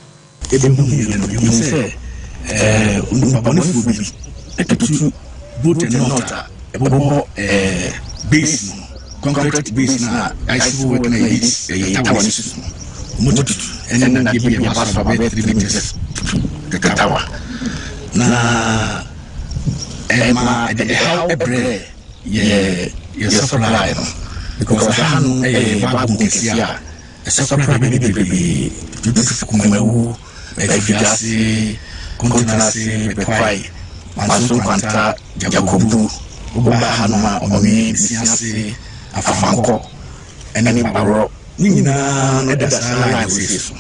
Yɛbɛhuiɛ no, yɛhuu sɛ onipa bɔnefoɔ bi atutu bolt and nut a ɛbobɔ base no, concrete base no a ayɛ civil work no a yɛde ɛyɛ tower no si so no, wɔatutu ɛne nnadeɛ bi a ɛba soro bɛyɛ 3 meters to the tower, na ɛma ɛde ɛhaw ɛbrɛ yɛ yɛ supply no because ɛha no ɛyɛ backbone kɛseɛ a Ɛsakra baabi bebrebe, tututu Kumawu, Afidiase, Kontenase, Bekwai, Manso Nkwanta, Gyakobu, woba hanom a Ɔnwe, Besiase, Afankɔ ne Baworɔ ne nyinaa no da saa line wei so.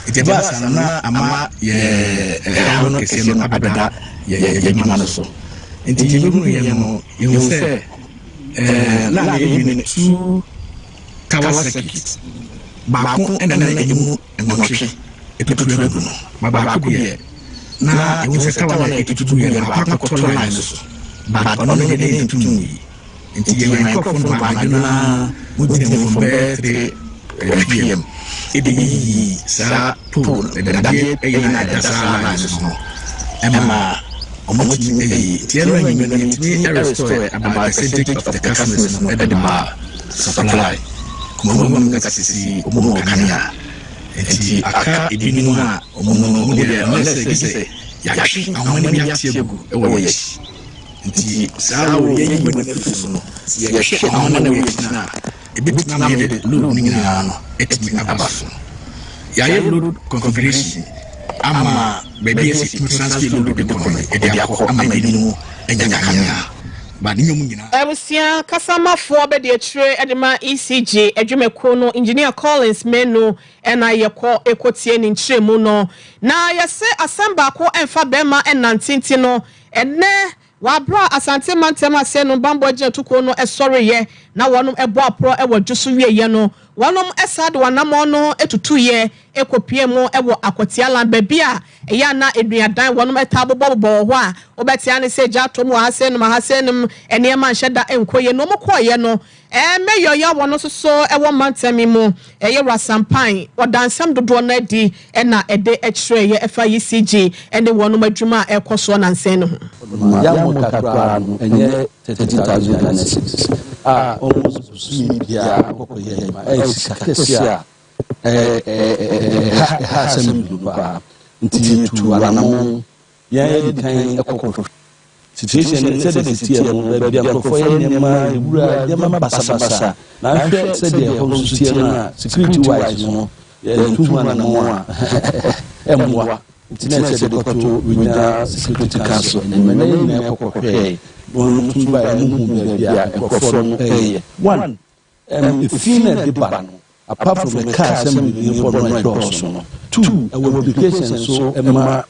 Nti ɛbaa saa no na ama yɛ ɛhaw no kɛseɛ no abɛda yɛ adwuma no so. Nti yɛbɛhunuiɛ no yɛhu sɛ line no yɛyɛ no two Tower circuit baako na na emu nwɔtwe atutu agu no, ma baako deɛ na ɛwɔ sɛ tower no a ɛtutu guiɛ no baako akɔtɔ line no so, but ɔno no deɛ na ɛntutu ngui. Nti yɛn nkurɔfoɔ no baa anadwo no ara, wɔgyina mu from bɛyɛ 3 pm de yiyii saa pole no, dadeɛ ɛyi no a ɛda saa line no so no, ɛma wɔtumi ayi. Nti ɛno anwummerɛ no yɛtumi restore about percentage of the customers no de maa Supply, Kumawu mu no kasa sisi ɔmo wɔ kanea nti aka ebinom a ɔmo no ɔmo deɛ unless sɛ gye sɛ yɛatwe ahoma no bi ate agu wɔ yɛn akyi nti saa wɔ yɛyi wɔ no afiri so no sɛ yɛhwɛ ahoma no wɔ yɛn akyi no a ebetumi ama yɛde load no nyinaa no atumi aba so. Yɛayɛ load configuration ama baabi a yɛsi transfer load de kɔ no yɛde akɔ ama ebinom anya kanea but ne nyɛ ɔmo nyinaa.
Abusua kasamafoɔ bɛdi akyire de ma ECG adwumakuo no, Engineer Collins Manu na yɛkɔ kɔtie ne nkyerɛmu no. Na yɛse asɛm baako mfa bɛrima nnante nti no, ɛnnɛ wɔ aberɛ a Asante mantam aseɛ no bammɔ agyinatukuo no sɔreeɛ na wɔnom bɔ aporɔ wɔ dwo so wieeɛ no, wɔnom saa de wɔn anammɔn no tutuiɛ kɔpuee mu wɔ Akwatia-Land baabi a ɛyɛ a na nnuadan wɔnom taa bobɔbobɔ wɔ hɔ a wobɛte ara ne sɛ gya atɔ mu wɔ ha sei nom aha sei nom nneɛma nhyɛ da nkɔ yie na wɔn kɔeɛ no Mayor yi a wɔno nso so wɔ mantam yi mu yɛ Wura Sampan ɔda nsɛm dodoɔ no adi na ɛde kyerɛeɛ ɛfa ECG ne wɔnom adwuma a ɛrekɔ soɔ nansa no ho.
Yɛammɔ ka koraa no, ɛnyɛ 13,000 Ghana cedis a almost bosome biara wokɔkɔyɛ adwuma. Ɛyɛ sika kɛseɛ a ɛha ɛha asɛm duru paa. Nti yɛtuu anamɔn, yɛn yɛdi kan kɔkɔhwɛ. Situation no sɛdeɛ ɛsi teɛ no, baabi a nkurɔfoɔ yɛ nneɛma, nwura, nneɛma basabasa, na ahwɛ sɛdeɛ ɛhɔ nso teɛ no a, security wise no, yɛtu ho anammɔn a, ɛmmoa. Nti na ɛsɛ de kɔto Regional Security Council anim. Ɛnɛ yɛn nyinaa kɔ kɔhwɛɛ, wɔn tumi baeɛ, wɔn hu baabi a nkurɔfoɔ no ɛyɛ. One, um, efi na ɛde ba no, apart from the car assembly no bɔ no ɛdɔɔso no, two, ɛwɔ implication nso ɛma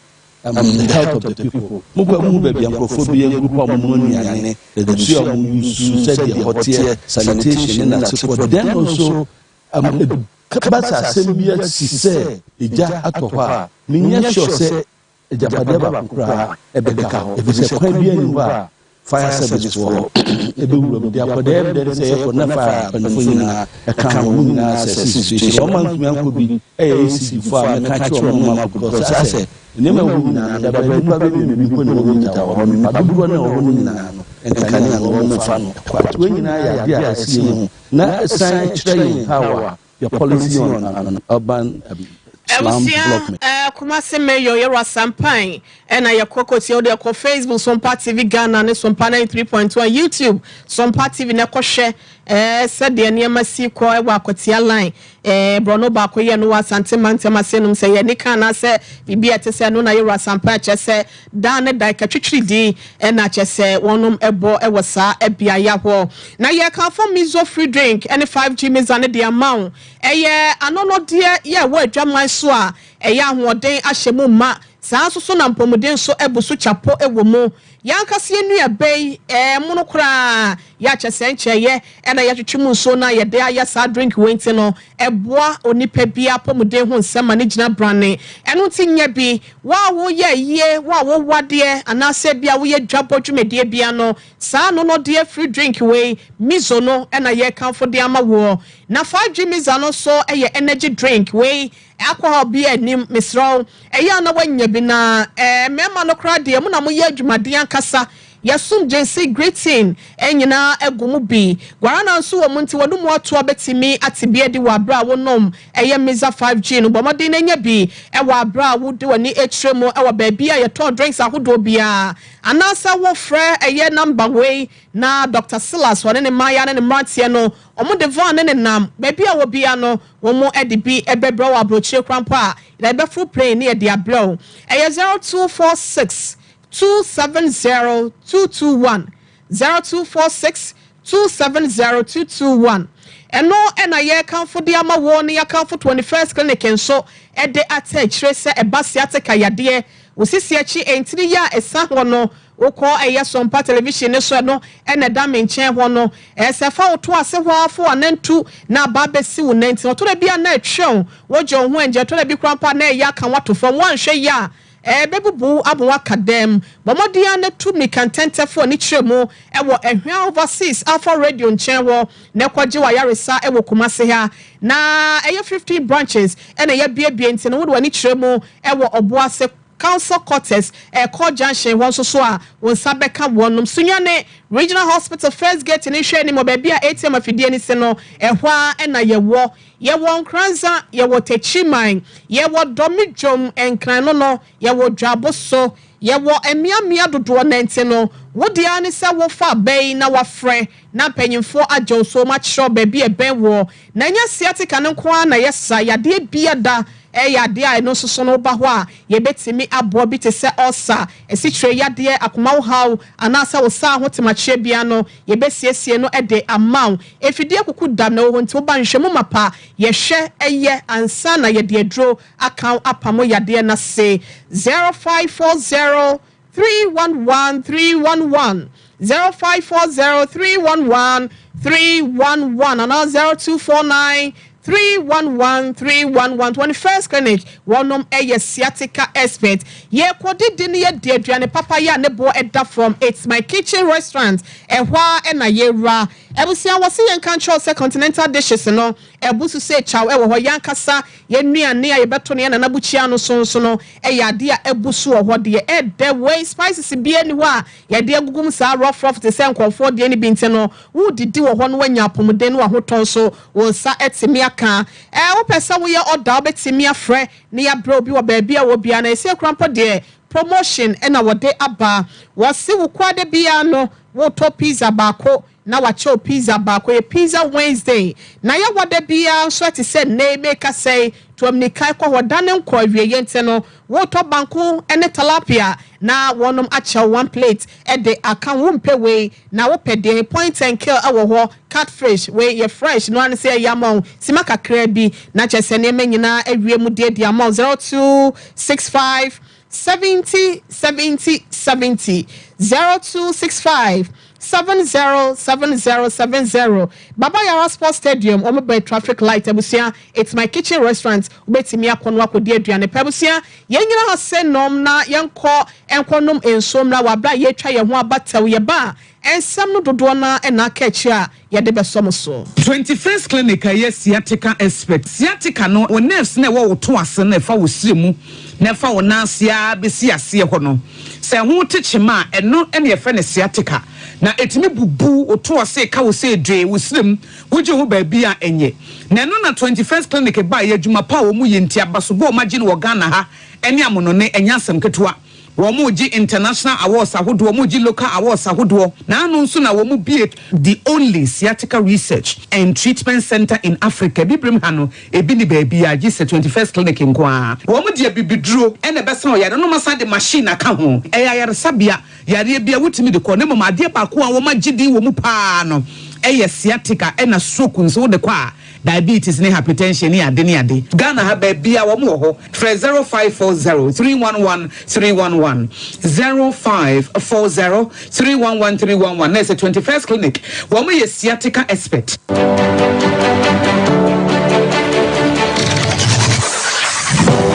um, the health of the people. Mo kɔ mu baabi a nkurɔfoɔ bi yɛ group a wɔn mu nnuane, nsuo a wɔn use, sɛdeɛ hɔ teɛ, sanitation ne n'asefoɔ. Then also, um, ɛba sɛ asɛm bi asi sɛ egya atɔ hɔ a, menyɛ sure sɛ agyapadeɛ baako koraa ɛbɛka hɔ, ɛfiri sɛ kwan bi ani hɔ a fire service foɔ ɛbɛwura mu de akɔda. Ɛbɛdɛ ne sɛ yɛkɔ na fire mpanimfoɔ nyinaa ɛka ho, wɔn nyinaa sɛ situation wɔn antumi ankɔ bi ɛyɛ ECG foɔ a mɛka kyerɛ wɔn ma akɔ, because asɛ nneɛma ɛwɔ mu nyinaa no daba nipa bɛbi mmienu mpo na wɔn mita wɔ hɔ no, nipa dodoɔ no a ɛwɔ hɔ no nyinaa no, nkanea no wɔn fa no kɔ ati. Wɔn nyinaa yɛ adeɛ a ɛsi yɛn ho na ɛsan kyerɛ yɛn how a your policy on urban slum
Abusua
development.
Kumasi Mayor Yɛwura Sampan ɛna yɛkɔ kɔtie. Wode ɛkɔ Facebook, Sompa TV Ghana ne Sompa 93.1, YouTube, Sompa TV na ɛkɔhwɛ sɛdeɛ nneɛma si kɔ ɛwɔ Akwatia Line borɔno baako yɛ no wɔ Asante mantam ase nom sɛ yɛni ka anaasɛ biribi a ɛte sɛ no na Yɛwura Sampan kyerɛ sɛ daa ne da katwitwiri din ɛna kyerɛ sɛ wɔnom ɛbɔ ɛwɔ saa ɛbeayɛ hɔ. Na yɛkamfo Mizo free drink ɛne 5G Miza ne de ama wo. Ɛyɛ anɔnɔdeɛ yɛ ɛwɔ adwaman so a ɛyɛ ahoɔden ahyɛ mu ma saa nso so na mpɔmuden nso abu so kyapo wɔ mu. Yɛankasa yɛn nnuaba yi mono koraa yɛakyɛ sɛ nkyɛeɛ ɛna yɛatwetwe mu nsuo no a yɛde ayɛ saa drink wei, nti no ɛboa onipa bi apɔmuden ho nsɛm ma ne gyina brane. Ɛno nti nyɛ bi wo a woyɛ yie, wo a wowadeɛ anaasɛ bi a woyɛ dwabɔ dwumadie bia no, saa anɔnɔdeɛ free drink wei, Mizo no, ɛna yɛkamfo de ama woɔ. Na 5G Miza no nso yɛ energy drink wei, alcohol bi anim. Mesrɛ wo, ɛyɛ a na woanya bi na mmarima no koraa deɛ mo na moyɛ adwumaden ankasa. Yɛsom gyensi greeting nyinaa agu mu bi, guarana nso wɔ mu, nti wɔn mu atoa bɛtumi ate bi adi wɔ abere a wɔnom ɛyɛ Miza 5G no. Bɔ mmɔden na anya bi ɛwɔ abere a wode w'ani akyerɛ mu ɛwɔ baabi a yɛtɔn drinks ahodoɔ biara, anaasɛ wofrɛ ɛyɛ number wei na Dr Silas wɔne ne mmaayɛ ne ne mmeranteɛ no, wɔn de van ne ne nam baabi a wɔ bia no, wɔn de bi ɛbɛbrɛ wɔ aburokyire koraa mpo a yɛbɛforo plane ne yɛde abrɛ wo. Ɛyɛ 0246 270 221, 0246 270 221. Ɛno ɛna yɛrekamfo de ama wɔn ne yɛkamfo 21st Clinic nso ɛde ata akyire sɛ ɛba sciatica yadeɛ, wosisi akyi ntini yɛ a ɛsa hɔ no, wokɔ ɛyɛ Sɔmpa Television ne so, ɛno ɛna ɛda me nkyɛn hɔ no, ɛsɛ fa woto ase hɔ afo anantu na aba abɛsi wo nanti. Ɔtɔ da bi a na ɛtwɛn wogye wo ho ɛngyɛ, ɛtɔ da bi koraa mpo a na ɛyɛ aka wato fam, woanhwɛ yie a ɛbɛbubu abo aka dɛm. Bɔ mmɔden a na tu mmirika ntɛntɛfo ani kyerɛ mu ɛwɔ Ɛhwea Overseas Alpha Radio nkyɛn hɔ na ɛkɔgye wayaresa ɛwɔ Kumase ha. Na ɛyɛ 15 branches ɛna yɛabiebie, nti no wode w'ani kyerɛ mu ɛwɔ Ɔboase Council Quarters, ɛkɔ junction hɔ nso so a, wɔn nsa bɛka wɔnom. Sunyane Regional Hospital first gate ne nhwɛ anim wɔ baabi a ATM afidie no si no, ɛhɔ a ɛna yɛwɔ. Yɛwɔ Nkranza, yɛwɔ Techiman, yɛwɔ Dɔmidwom Nkran no, yɛwɔ Dwabo so, yɛwɔ mmeammea dodoɔ. Nante no wodeɛ ne sɛ wofa abɛn na wafrɛ na mpanyinfoɔ agye wo so akyerɛw baabi a ɛbɛn wɔ. Na ɛnyɛ sciatica no nko ara na yɛsa yadeɛ bia da, ɛyɛ adeɛ a ɛno nso so no woba hɔ a yɛbɛtumi aboa bi te sɛ ɔsa, asikyire yadeɛ, akoma wo haw anaasɛ wo saa ho temakyerɛ bia no, yɛbɛsiesie no de ama wo. Efidie kuku dam na ɛwɔ hɔ, nti woba nhwɛmu mapa yɛhwɛ ɛyɛ ansa na yɛde aduro aka apamo yadeɛ no ase. 0540 311 311, 0540 311 311 anaa 0249 311 311. 21st Clinic, wɔnom ɛyɛ sciatica expert. Yɛkɔdidi no, yɛdi aduane papa yɛ a ne boɔ ɛda fam. It's My Kitchen Restaurant, ɛhɔ a ɛna yɛwura. Abusua, wɔsi yɛn ka nkyɛw sɛ continental dishes no ɛbu so sɛ kyaw ɛwɔ hɔ. Yɛn ankasa yɛn nnuane a yɛbɛto no yɛn nana bukyia no so nso no ɛyɛ adeɛ a ɛbu so wɔ hɔ deɛ. Ɛdɛ wei, spices bie ni hɔ a yɛde agugu mu saa rough rough te sɛ nkɔfoɔ deɛ no bi, nti no wodidi wɔ hɔ no wanya apɔmuden no ahotɔ nso wɔn nsa ɛtumi aka. Wopɛ sɛ woyɛ ɔda, wobɛtumi afrɛ ne yɛabrɛ obi wɔ baabi a wɔ bia na ɛsɛ kura mpo deɛ. Promotion na wɔde aba. Wɔse wo kuada biara no wotɔ pizza baako na wakyɛ wo pizza baako. Ɛyɛ Pizza Wednesday. Na yɛwɔ da biara nso ɛte sɛ nnɛ yi mekasa yi, tu aminikan kɔ hɔ, da no nkɔ awieɛ nti no wotɔ banku ne tilapia na wɔnom akyɛ wo one plate de aka ho. Wompɛ wei na wopɛ deɛn? Point and kill wɔ hɔ, catfish, wei yɛ fresh, no ara ne sɛ yɛyɛ ama wo sima kakraa bi na kyerɛ sɛ nneɛma nyinaa awie mu deɛ de ama wo. 0265 70 70 70 0265 70 70 70 Baba Yara Sports Stadium wɔn bɛn traffic light abusua It's my kitchen restaurant wobɛtumi akɔ no akɔdi aduane pɛ abusua yɛn nyina ha sɛ nɔm na yɛnkɔ nkɔ nom nsuo mmra wɔ aberɛ a yɛretwa yɛn ho aba tɛw yɛba a nsɛm no dodoɔ no ara na aka akyire a yɛde bɛsɔ mo so.
21st Clinic a ɛyɛ sciatica expert. Sciatica no, wo nerves no a ɛwɔ wo to ase no a ɛfa wo srɛ mu na ɛfa wo nan ase ara bɛsi aseɛ hɔ no, sɛ ɛho te kyema a, ɛno na yɛfrɛ no sciatica. Na ɛtumi bubu wo to ase, ɛka wo sɛ dwee, wo srɛ mu, wogye ho baabi a ɛnyɛ. Na ɛno na 21st Clinic baeɛ, adwuma pa a wɔyɛ nti, abasobɔ a wɔagye no wɔ Ghana ha ne amonone, ɛnyɛ asɛm ketewa. Wɔregye international awards ahodoɔ, wɔregye local awards ahodoɔ, na ano nso na wɔbue the only sciatica research and treatment centre in Africa. Abibirem ha no, ebi nni baabiara gye sɛ 21st Clinic nko ara. Wɔde abibiduro na ɛbɛsa ɔyare no na wɔasan de machine aka ho. Ɛyɛ ayaresabea, yareɛ biara wotumi de kɔ, na mmom adeɛ baako a wɔagye din wɔ mu pa ara no yɛ sciatica ɛna stroke nso wode kɔ a, Diabetes ne hypertension ne ade ne ade. Ghana ha baabia wɔn wɔ hɔ. Frɛ 0540 311 311, 0540 311 311 na ɛsɛ 21st clinic wɔn yɛ sciatica expert.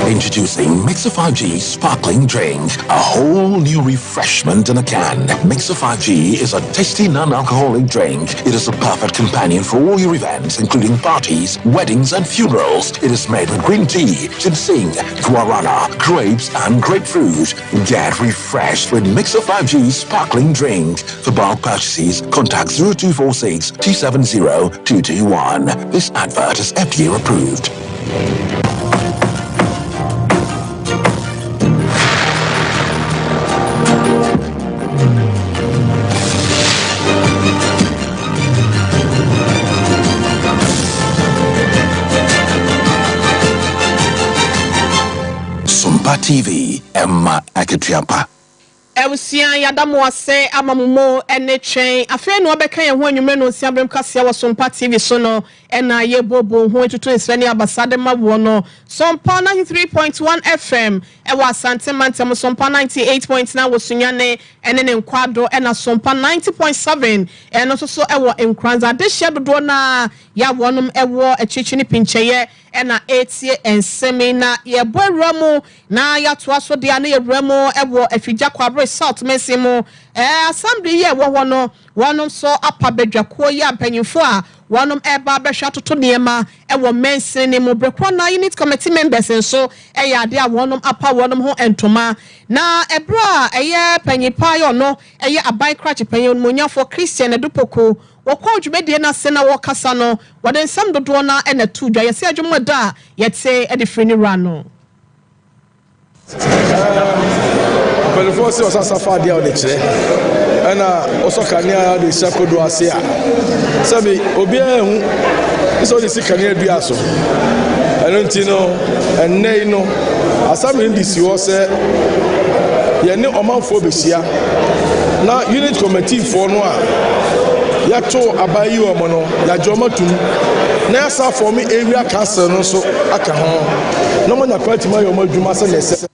Introducing Mixer 5G Sparkling Drink, a whole new refreshment in a can. Mixer 5G is a tasty non-alcoholic drink. It is the perfect companion for all your events, including parties, weddings, and funerals. It is made with green tea, ginseng, guarana, grapes, and grapefruit. Get refreshed with Mixer 5G Sparkling Drink. For bulk purchases, contact 0246 270 221. This advert is FDA approved. Sompa TV, Emma Akatua
Abusua yɛada mo ase ama mo mo ne twɛn. Afei na wɔbɛka yɛn ho anwummere nonsia berem kaseɛ wɔ Sompa TV so no na yɛbooboo ho atutu nsrɛ ne abasa de ma woɔ no. Sompa 93.1 FM wɔ Asante mantam, Sompa 98.9 wɔ Sunyani ne ne Nkwado ɛna Sompa 90.7 ɛno nso so wɔ Nkoranza. Adehyeɛ dodoɔ no ara yɛ a wɔnom wɔ akyirikyiri ne pinkyɛeɛ na ɛretie nsɛm yi na yɛbɔ awura mu Na yɛatoa so de a na yɛwura mu wɔ Afigya Kwabre South mansin mu. Assembly yi a ɛwɔ hɔ no, wɔnom nso apa badwakuo yi a mpanyinfoɔ a wɔnom reba abɛhwɛ atoto nneɛma wɔ mansini no mu. Bere korɔ no ara Unit Committee members nso yɛ adeɛ a wɔnom apa wɔnom ho ntoma. Na ɛberɛ a ɛyɛ panyin paa yi ɔno yɛ aban krakye panyin onimuonyafoɔ Christian Adu Poku wɔkɔɔ dwumadie no ase na wɔrekasa no, wɔde nsɛm dodoɔ no ara na ɛtoo dwa. Yɛse adwuma da a yɛte de firi ne wura no.
Mpanimfoɔ sɛ ɔsasa fa adeɛ a ɔde kyerɛ ɛna ɔsɔ kanea a ɔde hyɛ kodoɔ ase a sɛbi obiara ehu sɛ ɔde si kanea dua so ɛno nti no ɛnnɛ yi no assembly no de si hɔ sɛ yɛne ɔmanfoɔ bɛhyia na unit committee foɔ no a yɛto aba yi wɔn no yɛagye wɔn atum na yɛasa fɔm area council no nso aka ho. na wɔanya kwan atumi ayɛ wɔn adwuma sɛnea ɛsɛ.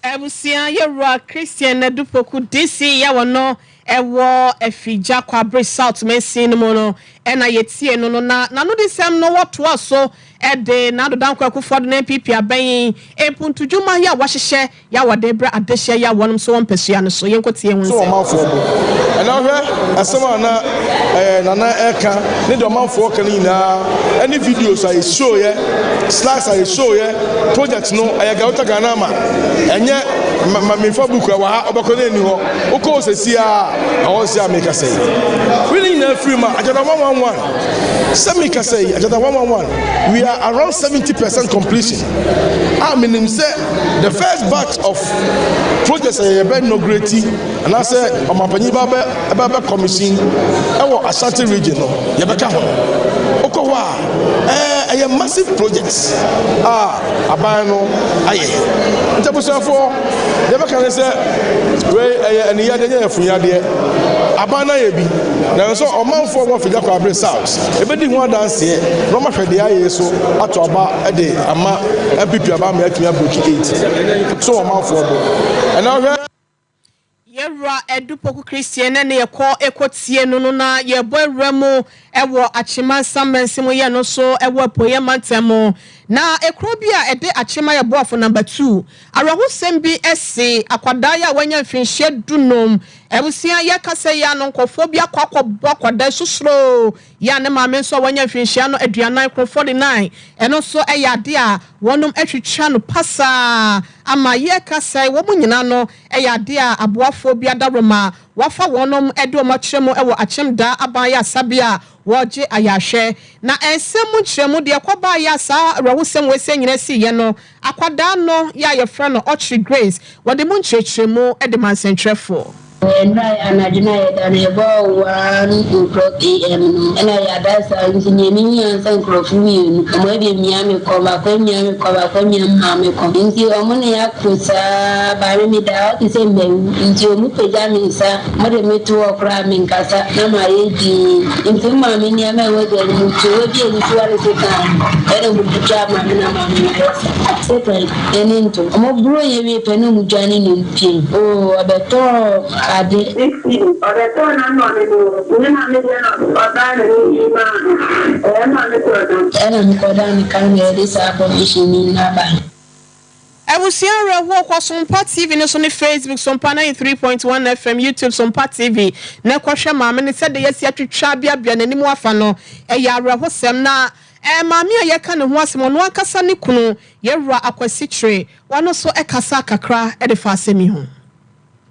Abusua yɛwura Christian Adu Poku DC yɛ wɔ no ɛwɔ Afigya Kwabre South mansin no mu no ɛna yɛtie no no na n'anodisɛm no wɔtoa so ɛde Nado Dankwa Akufo-Addo ne NPP abɛn yi mpuntudwuma yi a wɔahyehyɛ Yɛ a wɔde rebrɛ adehyeɛ yɛ a wɔnom nso wɔ mpasua no so. Yɛnkɔ tie ho
Sɛ
nsɛm.
ɔmanfoɔ bo. Ɛnɛ wohwɛ asɛm a na ɛɛ Nana ɛreka ne deɛ ɔmanfoɔ reka no nyinaa ɛne videos a yɛshowyɛ, slides a yɛshowyɛ, project no ɛyɛ Gautha Ghanama ɛnyɛ. Ma ma memfa book wɔ ha, ɔbɛkɔ na ɛnni hɔ. Wokɔ hɔ seesei ara a, ɛwɔ hɔ seesei a merekasa yi. Wei ne nyinaa firi mu a, Agenda 111, sɛ merekasa yi, Agenda 111, we are around 70% completion. A menim sɛ the first batch of projects a yɛbɛ inaugurate anaasɛ ɔmanpanyin ba bɛ ɛbɛ bɛ commission ɛwɔ Ashanti region no, yɛbɛka ho. Wokɔ hɔ a, ɛɛ ɛyɛ massive projects a aban no ayɛ. Nti abusuafoɔ, deɛ ɛbɛka ne sɛ wei ɛyɛ aniyadeɛ nyɛ afunyadeɛ. Aban no ayɛ bi, nanso ɔmanfoɔ wɔ Afigya Kwabre South ɛbɛdi ho adanseɛ na wɔahwɛ deɛ ayɛ so ato aba de ama NPP aba ama yɛatumi abreaki 8 so ɔmanfoɔ bo. Ɛnɛ wohwɛ.
Yɛwura Adu Poku Christian na ne yɛkɔ kɔ tie no no na yɛbɔ awura mu wɔ Akyema Nsa mu yɛ no nso wɔ Apueɛ mantam mu. Na ekuro bi a ɛde Akyema yɛ boafo number two. Awerɛhosɛm bi asi akwadaa yi a wanya mfinhyia dunum. Abusua yɛkasa yi ano nkurɔfoɔ bi akɔ akɔbɔ akwadaa yi sosoroo yi a ne maame nso a wanya mfinhyia no 49, 49. Ɛno nso yɛ adeɛ a wɔnom atwitwa no pasaa ama yɛkasa yi wɔn nyinaa no Ɛyɛ adeɛ a aboafoɔ bi adaworoma wɔafa wɔnom de wɔn akyerɛ mu wɔ Akyem Daa Aban Ayaresabea a wɔregye ayarehwɛ. Na nsɛm mu nkyerɛmu deɛ ɛkɔbaeɛ a saa awerɛhosɛm wei sɛ nyinaa siiɛ no, akwadaa no yɛ a yɛfrɛ no Ɔkyere Grace, wɔde mu nkyerɛkyerɛmu de ma nsɛntwerɛfoɔ.
Ɛnora anadwo no a yɛda no ɛbɔɔ 1 o'clock AM no ɛna yɛada saa nti nea mehu ara sɛ nkurɔfo mmienu ɔmo abɛmia me kɔn baako amia me kɔn baako amia me maame kɔn nti ɔmo ne yɛako saa baa me meda hɔ te sɛ mawu nti ɔmo pagya me nsa ɔmo de me to hɔ koraa menkasa na mayɛ dinn nti me maame nneɛma a ɛwɔ dan no mu towa bi a ɛsisi hɔ ne sekan no ɛna ɔmo twitwaa maame na maame no ayɛ saa sekan ɛne nto ɔmo boro yɛ wie pɛ na ɔmo dwane na ɔmo pie oo ɔbɛtɔɔ ade.
Nti ɔbɛtɔɔ n'anɔne no ne maame deɛ na ɔdaa n'ani yi maa no ɛyɛ maame tɔɔ dam.
Ɛna mekɔdaa ne ka na yɛde saa condition yi no aba.
Abusua awerɛhoɔ kɔ Sompa TV no so ne Facebook Sompa 93.1 FM, YouTube Sompa TV na kɔhwɛ maame no sɛdeɛ yɛasi atwitwa abeabea n'anim afa no. Ɛyɛ awerɛhosɛm na ɛɛ maame a yɛka ne ho asɛm ɔno ankasa ne kunu Yɛwura Akwasi Kyere wano nso kasa kakra de fa asɛm yi ho.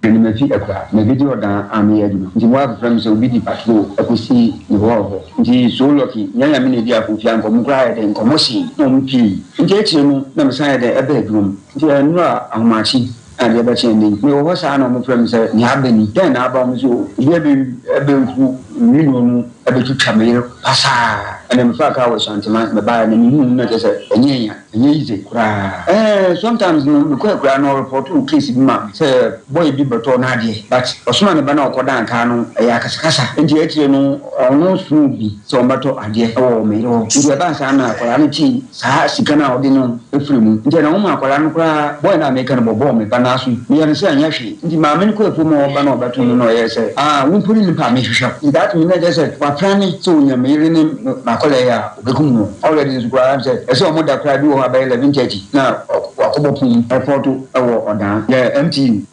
Mede mafi akuraa na ebedi ɔdan a meyɛ adwuma nti mo afrɛ me sɛ obi di patrol ɛkɔsi me hɔ hɔ nti so lucky nyɛ nyame na edi afofia nkɔmɔ koraa yɛ dɛ nkɔmɔ hyee na ɔmo piei nti akyire no na me san yɛ dɛ ɛbaa adwuma mu nti ɛnora ahomakye na adeɛ bɛkye ɛnɛ yi mewɔ hɔ saa na ɔmo frɛ me sɛ nea aba ni dɛn na aba ɔmo se obi abɛ abɛnku window no abɛtwitwa me yere pasaa ɛna mefaa kaa wɔ Santema mebaeɛ na mehuu no na kyerɛ sɛ ɛnyɛ ya. Ɛnyɛ easy koraa. Ɛɛ sometimes no mekɔ akuraa no ɔrepɔto wo case bi ma me sɛ boy bi bɛtɔɔ n'adeɛ but ɔsoma ne ba no a ɔkɔdan car no ɛyɛ akasakasa nti akyire no ɔno soma obi sɛ ɔmmɛtɔ adeɛ wɔ me yere hɔ nti ɛbaa saa na akwadaa no tee saa sika no a ɔde no firi mu nti ɛna ɔma akwadaa no koraa boy no a meka no bɔbɔɔ me ba no aso meyɛ no sɛ ɛnyɛ hwee nti maame no kɔ afuom a ɔba na ɔbɛto no na ɔyɛɛ sɛ ah wo mpo ne nipa a mehwehwɛ wo nti that means na kyerɛ sɛ waprane sɛ ɔnya me yere ne m'akwadaa yi a Obekum no. Already nso koraa sɛ ɛsɛ ɔmo da koraa bi wɔ hɔ a bɛyɛ 11:30 na wakɔbɔ pon mu ɛpɔto ɛwɔ ɔdan yɛ MTU.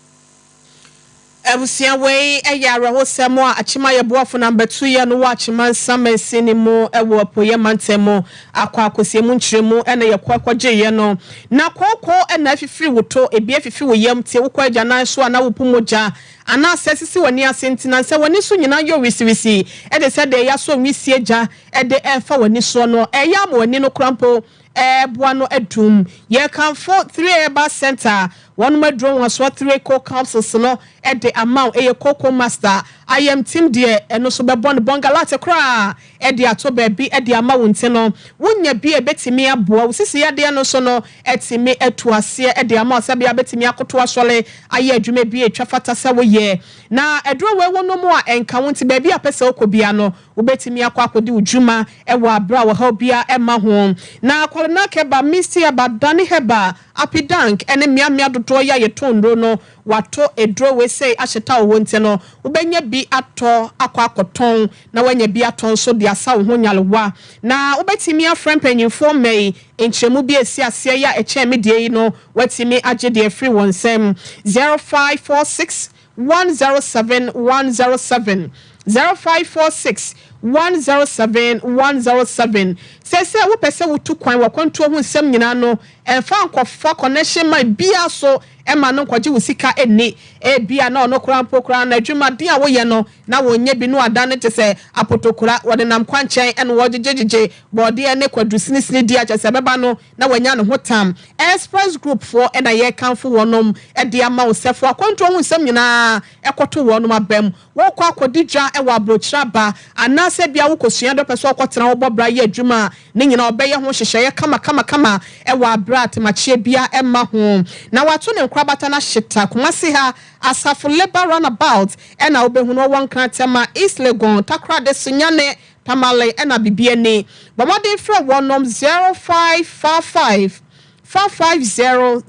Abusua wei yɛ awerɛhosɛm a Akyem Ayɛboafo na Mbɛtoyɛ no wɔ Akyem-Mansa mansini mu wɔ Apueeɛ mantam mu. Akɔ akɔsie mu nkyerɛmu na yɛkɔ kɔgyeeɛ no. Na kooko na afifiri wo to, ebi afifi wo yam, tie wokɔ agyanan so a na wopu mogya anaasɛ asisi w'ani ase nti na sɛ w'ani so nyinaa yɔ wisiwisi te sɛ deɛ yɛasɔ nwisie gya de refa w'ani soɔ no, ɛyɛ ama w'ani no koraa mpo ɛreboa no adum. Yɛrekamfo Three Herbal Centre, wɔnom aduro nwansoɔ Three Co Capsules no de ama wo. Ɛyɛ Cocoa Master, ayamtim deɛ, ɛno nso bɛbɔ no bɔngalate koraa de ato baabi de ama wo nti no, wonya bi a ɛbɛtumi aboa wo. Sisi yadeɛ no nso no, atumi atu aseɛ de ama wo sɛdeɛ wobɛtumi akoto asɔre ayɛ adwuma bi a ɛtwa fata sɛ woyɛ. Na aduro wei wonom a ɛnka wo nti baabi a wopɛ sɛ wokɔ biara no, Wobɛtumi akɔ akɔdi wo dwuma wɔ aberɛ a ɔhaw biara mma ho. Na Kwalenak Herbal, Misty Herbal, Dani Herbal, Apidank ne mmeammea dodoɔ yi a yɛtɔn nnuro no, wɔato aduro wei sei ahyeta wɔ hɔ nti no, wobɛnya bi atɔ akɔ akɔtɔn na woanya bi atɔ nso de asa wo ho nyarewa. Na wobɛtumi afrɛ mpanimfoɔ mma yi nkyerɛmu bi a ɛsi aseɛ yi a ɛkyɛn me deɛ yi no, woatumi agye deɛ afiri wɔn nsam. 0546 107 107. 0546 107 107. Seesei wopɛ sɛ wotu kwan wɔ akwantuo ho nsɛm nyinaa no, ɛmfa nkɔfa connection man biara so ma no nkɔgye wo sika nni. Ebia na ɔno koraa mpo koraa no adwumaden a woyɛ no na wɔnyɛ bi no ada no te sɛ apotokora, wɔdenam kwankyɛn na wɔgyegyegyegye bɔɔdeɛ ne kwadu sinisini di a kyerɛ sɛ ɛbɛba no na wanya ne ho tam. Express Group foɔ na yɛrekamfo wɔnom de ama wo sɛ fa w'akwantuo ho nsɛm nyinaa kɔto wɔnom abam. Worekɔ akɔdi dwa wɔ aburokyire aba anaasɛ ebia wokɔsua de wopɛ sɛ wokɔtena hɔ bɔ bra yɛ adwuma a, ne nyinaa ɔbɛyɛ ho nhyehyɛeɛ kamakamakama wɔ aberɛ a atemakyea biara mma ho. Na wato ne nkorabata no ahyeta. Kumasi ha, Asafo Labour Runabout na wobɛhu no. Ɔwɔ Nkran, Tema, East Legon, Takoradi, Sunyani, Tamale na Bibiani. Bɔ mmɔden frɛ wɔnom 0555 550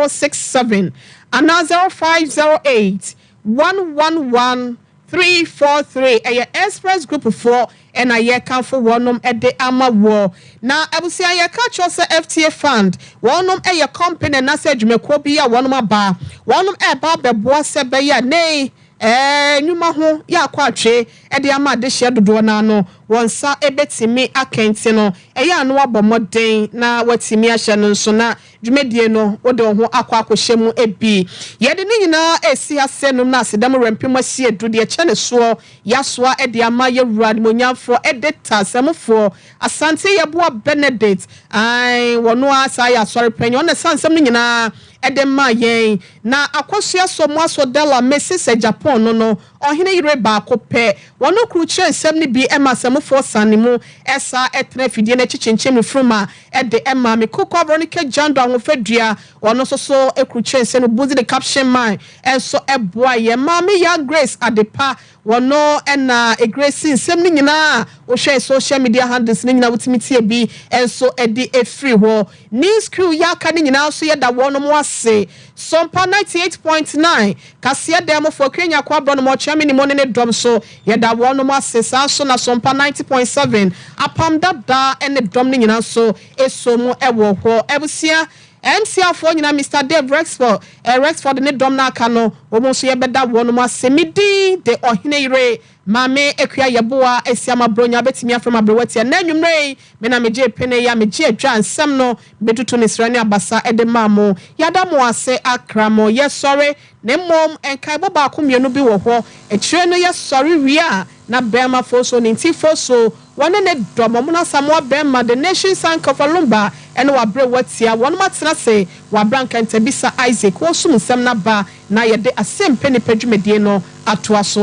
067 anaa 0508 111 343 ɛyɛ Express Group foɔ ɛna yɛkamfo wɔnom de ama woɔ. Na abusua yɛka kyerɛ sɛ FTA Fund wɔnom ɛyɛ company anaasɛ adwumakuo bi a wɔnom aba wɔnom ɛreba abɛboa sɛ ɛbɛyɛ a nei ɛɛ nnwuma ho yɛ akɔ atwe de ama adehyeɛ dodoɔ no ara no wɔn nsa bɛtumi aka nti no ɛyɛ a na wabɔ mmɔden na watumi ahyɛ no nso na Dwumadie no, wode wo ho akɔ akɔhyɛ mu bi. Yɛde ne nyinaa resi ha sɛ nom na aseda mu werɛmpem asi adu deɛ ɛkyɛ ne soɔ. Yɛasoa de ama yɛn Wura Animuonyamfoɔ Edita Sɛmufoɔ Asante Yeboah Benedict. Ae, wɔno ara saa yɛ Asɔre Panyin. Ɔno na ɛsaa nsɛm no nyinaa de maa yɛn. Na Akosua Somoaso Della Mrs. Agyapong no no, Ɔhene yere baako pɛ. Wɔno kurukyerɛ nsɛm no bi ma Sɛmufoɔ sane mu saa tena afidie no akyi kyenkyen me funuma de ma me Kukua Veronica Jando Ahofadua, ɔno nso so kurukyerɛ nsɛm no Budzi the Caption Man nso boa yɛn. Maame Yaa Grace Adepa, wɔno na ɛgresi nsɛm no nyinaa a wohwɛ social media handles no nyinaa wotumi tie bi nso de firi hɔ. News crew yɛaka no nyinaa nso yɛda wɔnom ase. Sompa 98.9, Kaseɛ dan mu foɔ, Akua Nyarko Abrɔnom, Ɔkyeame Nimone ne dɔm nso yɛda wɔnom ase. Saa nso na Sompa 90.7, Apam Dada ne dɔm no nyinaa nso ɛsɔ mu wɔ hɔ. Abusua, MCR foɔ nyinaa, Mister Dave Rexford, Rexford ne dɔm no aka no, wɔn nso yɛbɛda wɔnom ase. Me din de Ɔhene Yere Maame Akua Yeboah Asiamah Bronya, wobɛtumi afrɛ me Aberewa Tia. Nnɛ anwummerɛ yi, me na megyee pene yi a megye adwa nsɛm no metutu ne srɛ ne abasa de maa mo. Yɛada mo ase akra mo. Yɛsɔre, na mmom nkaebɔ baako mmienu bi wɔ hɔ. Akyire no yɛsɔre wie a, na Bɛɛma Foso ne Nti Foso, wɔne ne dɔm, Ɔmono Asamoah Bɛɛma, The Nation Sankofa Lumba ne W'aberewa Tia, wɔnom atena ase wɔ aberɛ a Nkantabisa Isaac wɔresum nsɛm no aba na yɛde Asɛmpɛ Nipa dwumadie no atoa so.